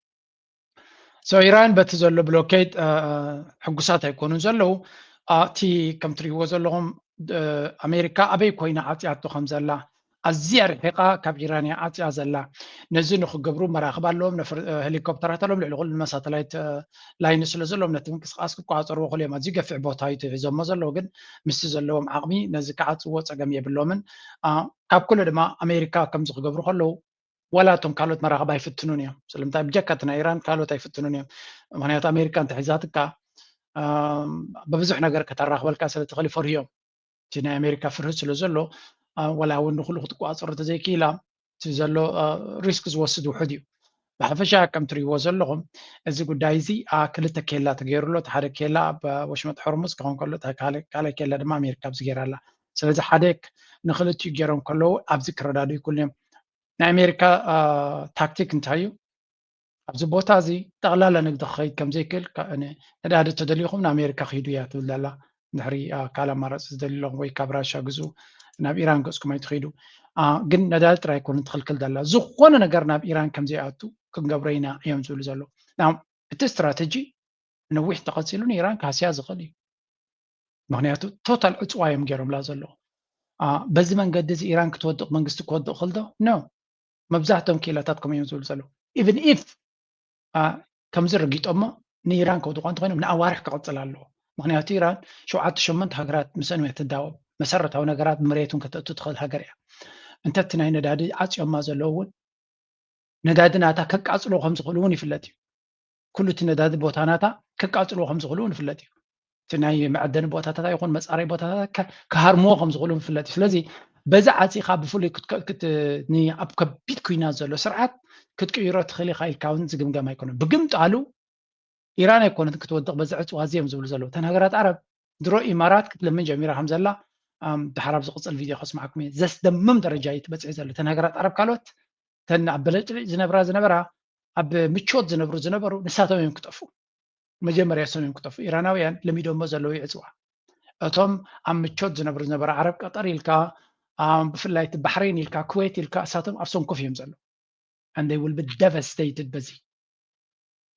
So ኢራን በቲ ዘሎ ብሎኬድ ሕጉሳት ኣይኮኑን ዘለዉ። እቲ ከም ትሪእዎ ዘለኹም ኣሜሪካ ኣበይ ኮይና ዓፅያቶ ከም ዘላ ኣዝያ ርሒቓ ካብ ኢራን እያ ዓፅያ ዘላ። ነዚ ንክገብሩ መራኽብ ኣለዎም፣ ሄሊኮፕተራት ኣለዎም፣ ልዕሊ ኩሉ ድማ ሳተላይት ላይን ስለ ዘለዎም ነቲ ምንቅስቃስ ክቆፃፀርዎ ክእሉ እዮም። ኣዝዩ ገፊሕ ቦታ እዩ ሒዞሞ ዘለዉ፣ ግን ምስቲ ዘለዎም ዓቕሚ ነዚ ክዓፅዎ ፀገም የብሎምን። ካብ ኩሉ ድማ ኣሜሪካ ከምዚ ክገብሩ ከለዉ ዋላ እቶም ካልኦት መራኽብ ኣይፍትኑን እዮም። ስለምንታይ ብጀካ እቲ ናይ ኢራን ካልኦት ኣይፍትኑን እዮም። ምክንያቱ ኣሜሪካ እንተሒዛትካ ብብዙሕ ነገር ከተራኽበልካ ስለ ትኽእል ይፈርሁ እዮም። እቲ ናይ ኣሜሪካ ፍርሂ ስለ ዘሎ ዋላ እውን ንኩሉ ክትቆፃፀሩ ተዘይክኢላ እቲ ዘሎ ሪስክ ዝወስድ ውሑድ እዩ። ብሓፈሻ ከም ትሪእዎ ዘለኹም እዚ ጉዳይ እዚ ክልተ ኬላ ተገይሩሎ። እቲ ሓደ ኬላ ኣብ ወሽመጥ ሆርሙዝ ክኸውን ከሎ ካልኣይ ኬላ ድማ ኣሜሪካ ኣብዚ ገይራ ኣላ። ስለዚ ሓደ ንክልቲኡ ገይሮም ከለዉ ኣብዚ ክረዳድኡ ይክእሉ እዮም። ናይ ኣሜሪካ ታክቲክ እንታይ እዩ? ኣብዚ ቦታ እዚ ጠቕላላ ንግዲ ክኸይድ ከም ዘይክእል ነዳዲ ተደልዩኹም ንኣሜሪካ ክሂዱ እያ ትብል ዘላ። ድሕሪ ካልእ ኣማራፂ ዝደልዩ ኣለኹም ወይ ካብ ራሻ ግዝኡ ናብ ኢራን ገፅኩም ኣይትኸይዱ። ግን ነዳዲ ጥራይ ኣይኮነን ትኽልክል ዘላ። ዝኾነ ነገር ናብ ኢራን ከም ዘይኣቱ ክንገብሮ ኢና እዮም ዝብሉ ዘለዉ። እቲ ስትራተጂ ነዊሕ ተቐፂሉ ንኢራን ክሃስያ ዝኽእል እዩ። ምክንያቱ ቶታል ዕፅዋ እዮም ገይሮምላ ዘለዉ። በዚ መንገዲ እዚ ኢራን ክትወድቕ መንግስቲ ክወድቕ ክእል ዶ? ኖ። መብዛሕትኦም ክኢላታት ከምኡ እዮም ዝብሉ ዘለዉ። ኢቭን ኢፍ ከምዚ ረጊጦሞ ንኢራን ከውድቋ እንተኮይኖም ንኣዋርሕ ክቕፅል ኣለዎ። ምክንያቱ ኢራን ሸውዓተ ሸሞንተ ሃገራት ምስአን እያ ትዳወብ። መሰረታዊ ነገራት ብመሬት እውን ከተእቱ ትኽእል ሃገር እያ። እንተ እቲ ናይ ነዳዲ ዓፅዮማ ዘለዉ እውን ነዳዲ ናታ ከቃፅልዎ ከም ዝኽእሉ እውን ይፍለጥ እዩ። ኩሉ እቲ ነዳዲ ቦታ ናታ ከቃፅልዎ ከም ዝኽእሉ እውን ይፍለጥ እዩ። እቲ ናይ መዐደኒ ቦታታት ይኹን መፃረይ ቦታታት ክሃርምዎ ከም ዝኽእሉ ይፍለጥ እዩ። ስለዚ በዚ ዓፂኻ ብፍሉይ ኣብ ከቢድ ኩናት ዘሎ ስርዓት ክትቅይሮ ትኽእል ኢኻ ኢልካ እውን ዝግምገም ኣይኮነን። ብግምጣሉ ኢራን ኣይኮነትን ክትወድቕ በዚ ዕፅዋ እዚ እዮም ዝብሉ ዘለዉ። እተን ሃገራት ዓረብ ድሮ ኢማራት ክትልምን ጀሚራ ከም ዘላ ድሓር ኣብ ዝቕፅል ቪድዮ ከስማዕኩም እየ። ዘስደምም ደረጃ እዩ ትበፅሒ ዘሎ። እተን ሃገራት ዓረብ ካልኦት እተን ኣብ በለጭልጭ ዝነብራ ዝነበራ ኣብ ምቾት ዝነብሩ ዝነበሩ ንሳቶም እዮም ክጠፍኡ። መጀመርያ እሶም እዮም ክጠፍኡ። ኢራናውያን ለሚዶሞ ዘለዉ ይዕፅዋ። እቶም ኣብ ምቾት ዝነብሩ ዝነበሩ ዓረብ ቀጠር ኢልካ ብፍላይ እቲ ባሕሬን ኢልካ ኩዌት ኢልካ እሳቶም ኣብ ሰንኮፍ እዮም ዘለዉ። And they will be devastated በዚ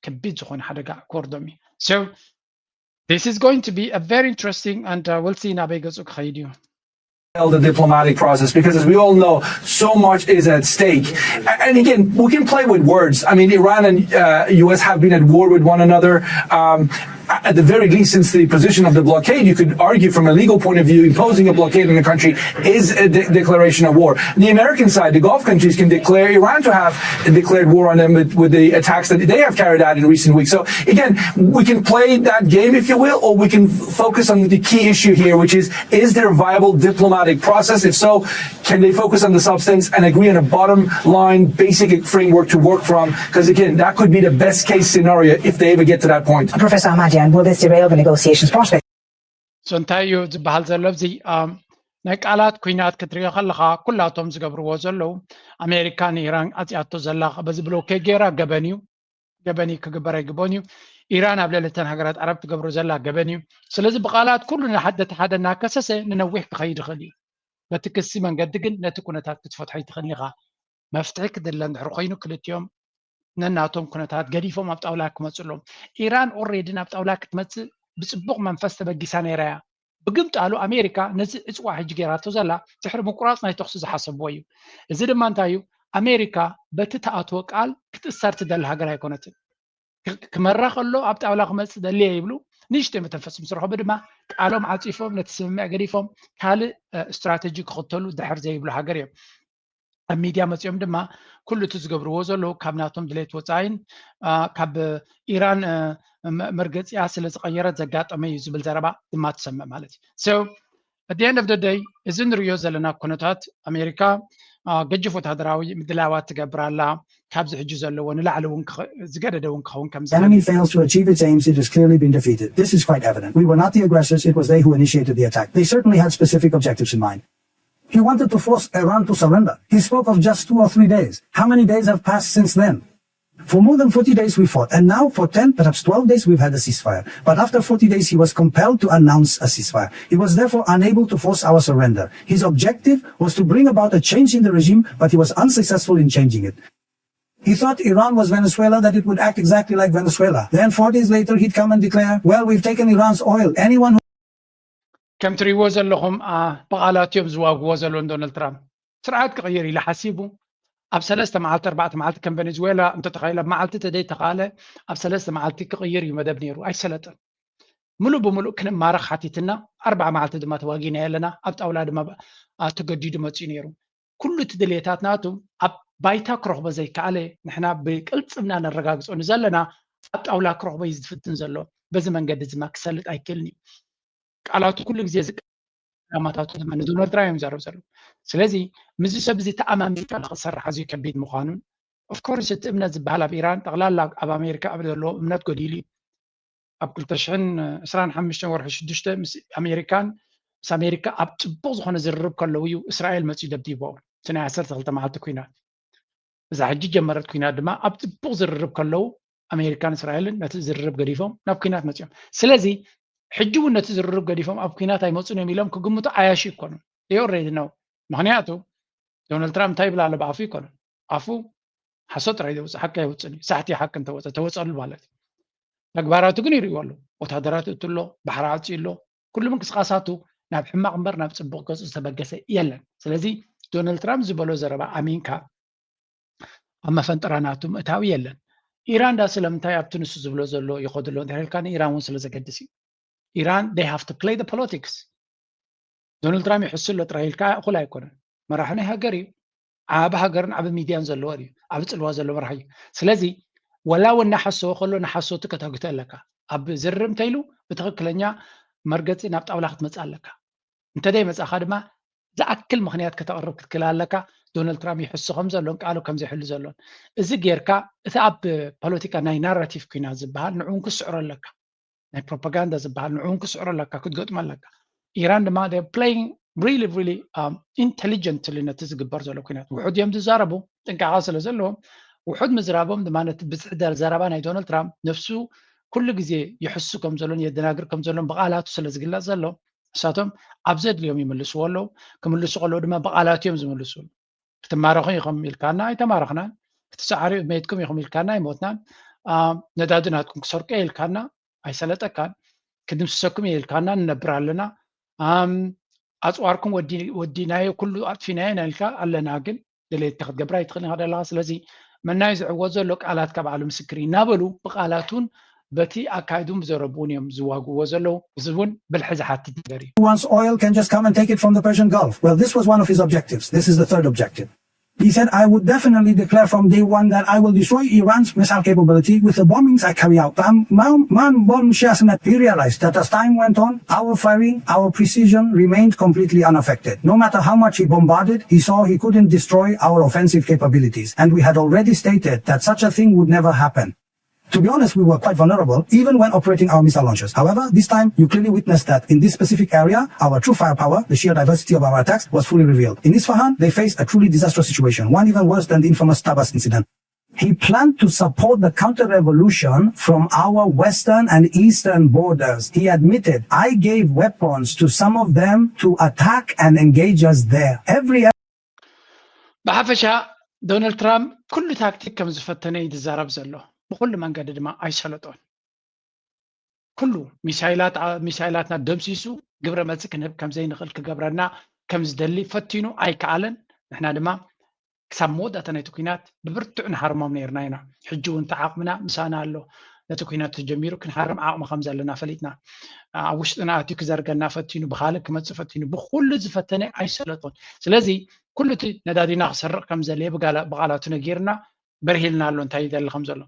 ከቢድ ዝኾነ ሓደጋ ክወርዶም እዩ። So this is going to be a very interesting and uh, we'll see ናበይ ገፁ ክኸይድ እዩ። The diplomatic process, because as we all know, so much is at stake. And again, we can play with words. I mean, Iran and uh, U S have been at war with one another. Um, at the very least, since the position of the blockade, you could argue from a legal point of view, imposing a blockade on a country is a de- declaration of war. The American side, the Gulf countries can declare Iran to have declared war on them with, with the attacks that they have carried out in recent weeks. So again, we can play that game, if you will, or we can f- focus on the key issue here, which is, is there a viable diplomatic process? If so, can they focus on the substance and agree on a bottom line basic framework to work from? Because again, that could be the best case scenario if they ever get to that point. Professor Ahmadian, will this derail the negotiations process? So እንታይ እዩ ዝበሃል ዘሎ ኣብዚ ናይ ቃላት ኩናት ክትሪኦ ከለኻ ኩላቶም ዝገብርዎ ዘለዉ ኣሜሪካ ንኢራን ኣፅያቶ ዘላ በዚ ብሎኬድ ገይራ ገበን እዩ። ገበን እዩ ክግበር ኣይግበን እዩ። ኢራን ኣብ ልዕሊ እተን ሃገራት ዓረብ ትገብሮ ዘላ ገበን እዩ። ስለዚ ብቃላት ኩሉ ንሓደ ሓደ እናከሰሰ ንነዊሕ ክኸይድ ይኽእል እዩ። በቲ ክሲ መንገዲ ግን ነቲ ኩነታት ክትፈትሖ ኣይትኽእልን ኢኻ። መፍትሒ ክድለ እንድሕር ኮይኑ ክልቲኦም ነናቶም ኩነታት ገዲፎም ኣብ ጣውላ ክመፁ ኣለዎም። ኢራን ኦሬዲ ናብ ጣውላ ክትመፅእ ብፅቡቕ መንፈስ ተበጊሳ ነይራ እያ። ብግምጣሉ ኣሜሪካ ነዚ ዕፅዋ ሕጂ ገይራቶ ዘላ ድሕሪ ምቁራፅ ናይ ተኽሲ ዝሓሰብዎ እዩ። እዚ ድማ እንታይ እዩ? ኣሜሪካ በቲ ተኣትዎ ቃል ክትእሰር ትደሊ ሃገር ኣይኮነትን። ክመራ ከሎ ኣብ ጣውላ ክመፅእ ደልየ ይብሉ። ንእሽተይ መተንፈሲ ምስ ረኸቡ ድማ ቃሎም ዓፂፎም ነቲ ስምምዕ ገዲፎም ካልእ ስትራተጂ ክኽተሉ ድሕር ዘይብሉ ሃገር እዮም። ኣብ ሚድያ መፂኦም ድማ ኩሉ እቲ ዝገብርዎ ዘለዉ ካብ ናቶም ድሌት ወፃኢን ካብ ኢራን መርገፂኣ ስለ ዝቐየረት ዘጋጠመ እዩ ዝብል ዘረባ ድማ ትሰምዕ ማለት እዩ። So at the end of the day እዚ ንሪኦ ዘለና ኩነታት ኣሜሪካ ገጅፍ ወታደራዊ ምድላዋት ትገብር ኣላ። ካብዚ ሕጂ ዘለዎ ንላዕሊ እውን ዝገደደ እውን ክኸውን ከም enemy fails to achieve its aims, it has clearly been defeated. This is quite evident. We were not the aggressors, it was they who initiated the attack. They certainly had specific objectives in mind. He wanted to force Iran to surrender. He spoke of just two or three days. How many days have passed since then? For more than forty days we fought, and now for ten, perhaps twelve days we've had a ceasefire. But after forty days he was compelled to announce a ceasefire. He was therefore unable to force our surrender. His objective was to bring about a change in the regime, but he was unsuccessful in changing it. He thought Iran was Venezuela, that it would act exactly like Venezuela. Then four days later he'd come and declare, well, we've taken Iran's oil. Anyone who ከም ትሪእዎ ዘለኹም ብቓላት እዮም ዝዋግዎ ዘለዉ ዶናልድ ትራምፕ። ስርዓት ክቕይር ኢለ ሓሲቡ ኣብ ሰለስተ መዓልቲ ኣርባዕተ መዓልቲ ከም ቨኔዙዌላ እንተተኻኢለ ኣብ መዓልቲ ተደይተኻለ ኣብ ሰለስተ መዓልቲ ክቕይር እዩ መደብ ነይሩ። ኣይሰለጠን። ምሉእ ብምሉእ ክንማረኽ ሓቲትና ኣርባዓ መዓልቲ ድማ ተዋጊና ኣለና። ኣብ ጣውላ ድማ ተገዲዱ መፅኡ ነይሩ። ኩሉ እቲ ድልየታት ናቱ ኣብ ባይታ ክረኽቦ ዘይከኣለ ንሕና ብቅልፅምና ነረጋግፆ ንዘለና ኣብ ጣውላ ክረኽቦ እዩ ዝፍትን ዘሎ። በዚ መንገዲ ድማ ክሰልጥ ኣይክእልን እዩ። ቃላቱ ኩሉ ግዜ ዝቃማታቱ ድማ ንዶናልድ ትራምፕ እዮም ዘረብ ዘለዉ። ስለዚ ምስዚ ሰብ እዚ ተኣማሚንካ ንክትሰርሕ ኣዝዩ ከቢድ ምዃኑን ኦፍኮርስ እቲ እምነት ዝበሃል ኣብ ኢራን ጠቕላላ ኣብ ኣሜሪካ ኣብ ዘለዎ እምነት ጎዲሉ እዩ። ኣብ ክልተ ሽሕን ዕስራን ሓሙሽተን ወርሒ ሽዱሽተ ምስ ኣሜሪካን ምስ ኣሜሪካ ኣብ ፅቡቕ ዝኾነ ዝርርብ ከለዉ እዩ እስራኤል መፅኡ ደብዲቦ እቲ ናይ ዓሰርተ ክልተ መዓልቲ ኩናት። እዛ ሕጂ ጀመረት ኩናት ድማ ኣብ ፅቡቕ ዝርርብ ከለዉ ኣሜሪካን እስራኤልን ነቲ ዝርርብ ገዲፎም ናብ ኩናት መፅኦም። ስለዚ ሕጂ እውን ነቲ ዝርርብ ገዲፎም ኣብ ኩናት ኣይመፁን እዮም ኢሎም ክግምቱ ዓያሹ ይኮኑ። ኦሬዲ ነው። ምክንያቱ ዶናልድ ትራምፕ እንታይ ይብል ኣሎ ብኣፉ ይኮኑ ኣፉ ሓሶት ጥራይ ዘውፅእ ሓቂ ኣይወፅን እዩ። ሳሕቲ ሓቂ እንተወፀ ተወፀሉ ማለት እዩ። ተግባራቱ ግን ይርእዩ ኣለዉ። ወታደራት እቱ ኣሎ፣ ባሕሪ ዓፅዩ ኣሎ። ኩሉ ምንቅስቃሳቱ ናብ ሕማቕ እምበር ናብ ፅቡቕ ገፁ ዝተበገሰ የለን። ስለዚ ዶናልድ ትራምፕ ዝበሎ ዘረባ ኣሚንካ ኣብ መፈንጠራ ናቱ ምእታዊ የለን። ኢራን ዳ ስለምንታይ ኣብቲ ንሱ ዝብሎ ዘሎ ይኸዱ ኣሎ እንድሕር ኢልካ ንኢራን እውን ስለ ዘገድስ እዩ። ኢራን they have to play the politics። ዶናልድ ትራምፕ ይሕሱ ኣሎ ጥራይ ኢልካ እኹል ኣይኮነን። መራሒ ናይ ሃገር እዩ። ዓቢ ሃገርን ዓቢ ሚድያን ዘለዎ እዩ። ዓቢ ፅልዋ ዘለዎ መራሒ እዩ። ስለዚ ወላ እውን እናሓሰወ ከሎ ንሓሶቱ ከተግቶ ኣለካ። ኣብ ዝርርብ እንተኢሉ ብትኽክለኛ መርገፂ ናብ ጣውላ ክትመፅእ ኣለካ። እንተደይ መፃኻ ድማ ዝኣክል ምኽንያት ከተቕርብ ክትክእል ኣለካ። ዶናልድ ትራምፕ ይሕሱ ከም ዘሎን ቃሉ ከም ዘይሕሉ ዘሎን እዚ ጌርካ እቲ ኣብ ፖለቲካ ናይ ናራቲቭ ኩናት ዝበሃል ንዕውን ክስዕሮ ኣለካ። ናይ ፕሮፓጋንዳ ዝበሃል ንዕውን ክስዕሮ ኣለካ ክትገጥሞ ኣለካ። ኢራን ድማ playing really really intelligently ነቲ ዝግበር ዘሎ ኩናት ውሑድ እዮም ዝዛረቡ ጥንቃቐ ስለ ዘለዎም ውሑድ ምዝራቦም ድማ ነቲ ብዝሒ ዘረባ ናይ ዶናልድ ትራምፕ ነፍሱ ኩሉ ግዜ ይሕሱ ከም ዘሎን የደናግር ከም ዘሎን ብቓላቱ ስለ ዝግለፅ ዘሎ ንሳቶም ኣብ ዘድልዮም ይምልስዎ ኣለዉ። ክምልሱ ከለዉ ድማ ብቓላት እዮም ዝምልሱ። ክትማረኹ ኢኹም ኢልካና ኣይተማረኽናን። ክትሰዓሩ መይትኩም ኢኹም ኢልካና ኣይሞትናን። ነዳዲ ናትኩም ክሰርቁ ኢልካና ኣይሰለጠካን። ክድምስሰኩም እየ ኢልካና ንነብር ኣለና። ኣፅዋርኩም ወዲናዮ ኩሉ ኣጥፊናዮ ኢና ኢልካ ኣለና ግን ድሌትካ ክትገብር ኣይትኽእልን ኢኻ ዘለኻ። ስለዚ መናይ ዝዕወት ዘሎ ቃላትካ ባዕሉ ምስክር እዩ እናበሉ ብቃላቱን በቲ ኣካይዱን ብዘረብኡን እዮም ዝዋግዎ ዘለዉ። እዚ እውን ብልሒ ዝሓትት ነገር እዩ። Wants oil can just come and take it from the Persian Gulf. Well, this was one of his objectives. This is the third objective. He said, I would definitely declare from day one that I will destroy Iran's missile capability with the bombings I carry out. But I'm, my, my bomb Shia Ahmed, he realized that as time went on, our firing, our precision remained completely unaffected. No matter how much he bombarded, he saw he couldn't destroy our offensive capabilities. And we had already stated that such a thing would never happen. To be honest, we were quite vulnerable even when operating our missile launchers. However, this time you clearly witnessed that in this specific area, our true firepower, the sheer diversity of our attacks, was fully revealed. In Isfahan, they faced a truly disastrous situation, one even worse than the infamous Tabas incident. He planned to support the counter revolution from our western and eastern borders. He admitted, I gave weapons to some of them to attack and engage us there. Every ብሓፈሻ ዶናልድ ትራምፕ ኩሉ ታክቲክ ከም ዝፈተነ እዩ ዝዛረብ ዘሎ። ብኩሉ መንገዲ ድማ ኣይሰለጦን። ኩሉ ሚሳይላት ሚሳይላትና ደምሲሱ ግብረ መልሲ ክንህብ ከም ዘይንኽእል ክገብረና ከም ዝደሊ ፈቲኑ ኣይከኣለን። ንሕና ድማ ክሳብ መወዳእታ ናይቲ ኩናት ብብርቱዕ ንሃርሞም ነይርና ኢና። ሕጂ እውን እቲ ዓቕምና ምሳና ኣሎ። ነቲ ኩናት ተጀሚሩ ክንሃርም ዓቕሚ ከም ዘለና ፈሊጥና፣ ኣብ ውሽጥና ኣትዩ ክዘርገና ፈቲኑ፣ ብኻልእ ክመፅእ ፈቲኑ፣ ብኩሉ ዝፈተነ ኣይሰለጦን። ስለዚ ኩሉ እቲ ነዳዲና ክሰርቕ ከም ዘድለየ ብቃላቱ ነጊርና፣ በርሂልና ኣሎ እንታይ ይደሊ ከም ዘሎ።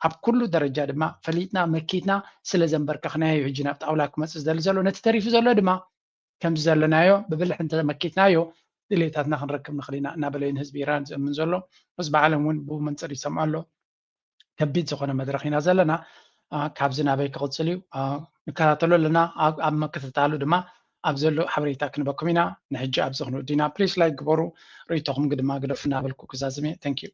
ኣብ ኩሉ ደረጃ ድማ ፈሊጥና መኪትና ስለ ዘንበርከኽናዮ እዩ ሕጂ ናብ ጣውላ ክመፅእ ዝደሊ ዘሎ። ነቲ ተሪፉ ዘሎ ድማ ከምዚ ዘለናዮ ብብልሒ እንተመኪትናዮ ድሌታትና ክንረክብ ንኽእል ኢና እናበለ እዩ ንህዝቢ ኢራን ዝእምን ዘሎ። ህዝቢ ዓለም እውን ብኡ መንፅር ይሰምዖ ኣሎ። ከቢድ ዝኾነ መድረኽ ኢና ዘለና። ካብዚ ናበይ ክቕፅል እዩ ንከታተሎ ኣለና። ኣብ ምክትታሉ ድማ ኣብ ዘሎ ሓበሬታ ክንበኩም ኢና። ንሕጂ ኣብዚ ክንውዲ ኢና። ፕሊስ ላይክ ግበሩ፣ ርእይቶኹም ድማ ግደፉ እናበልኩ ክዛዝም እየ። Thank you።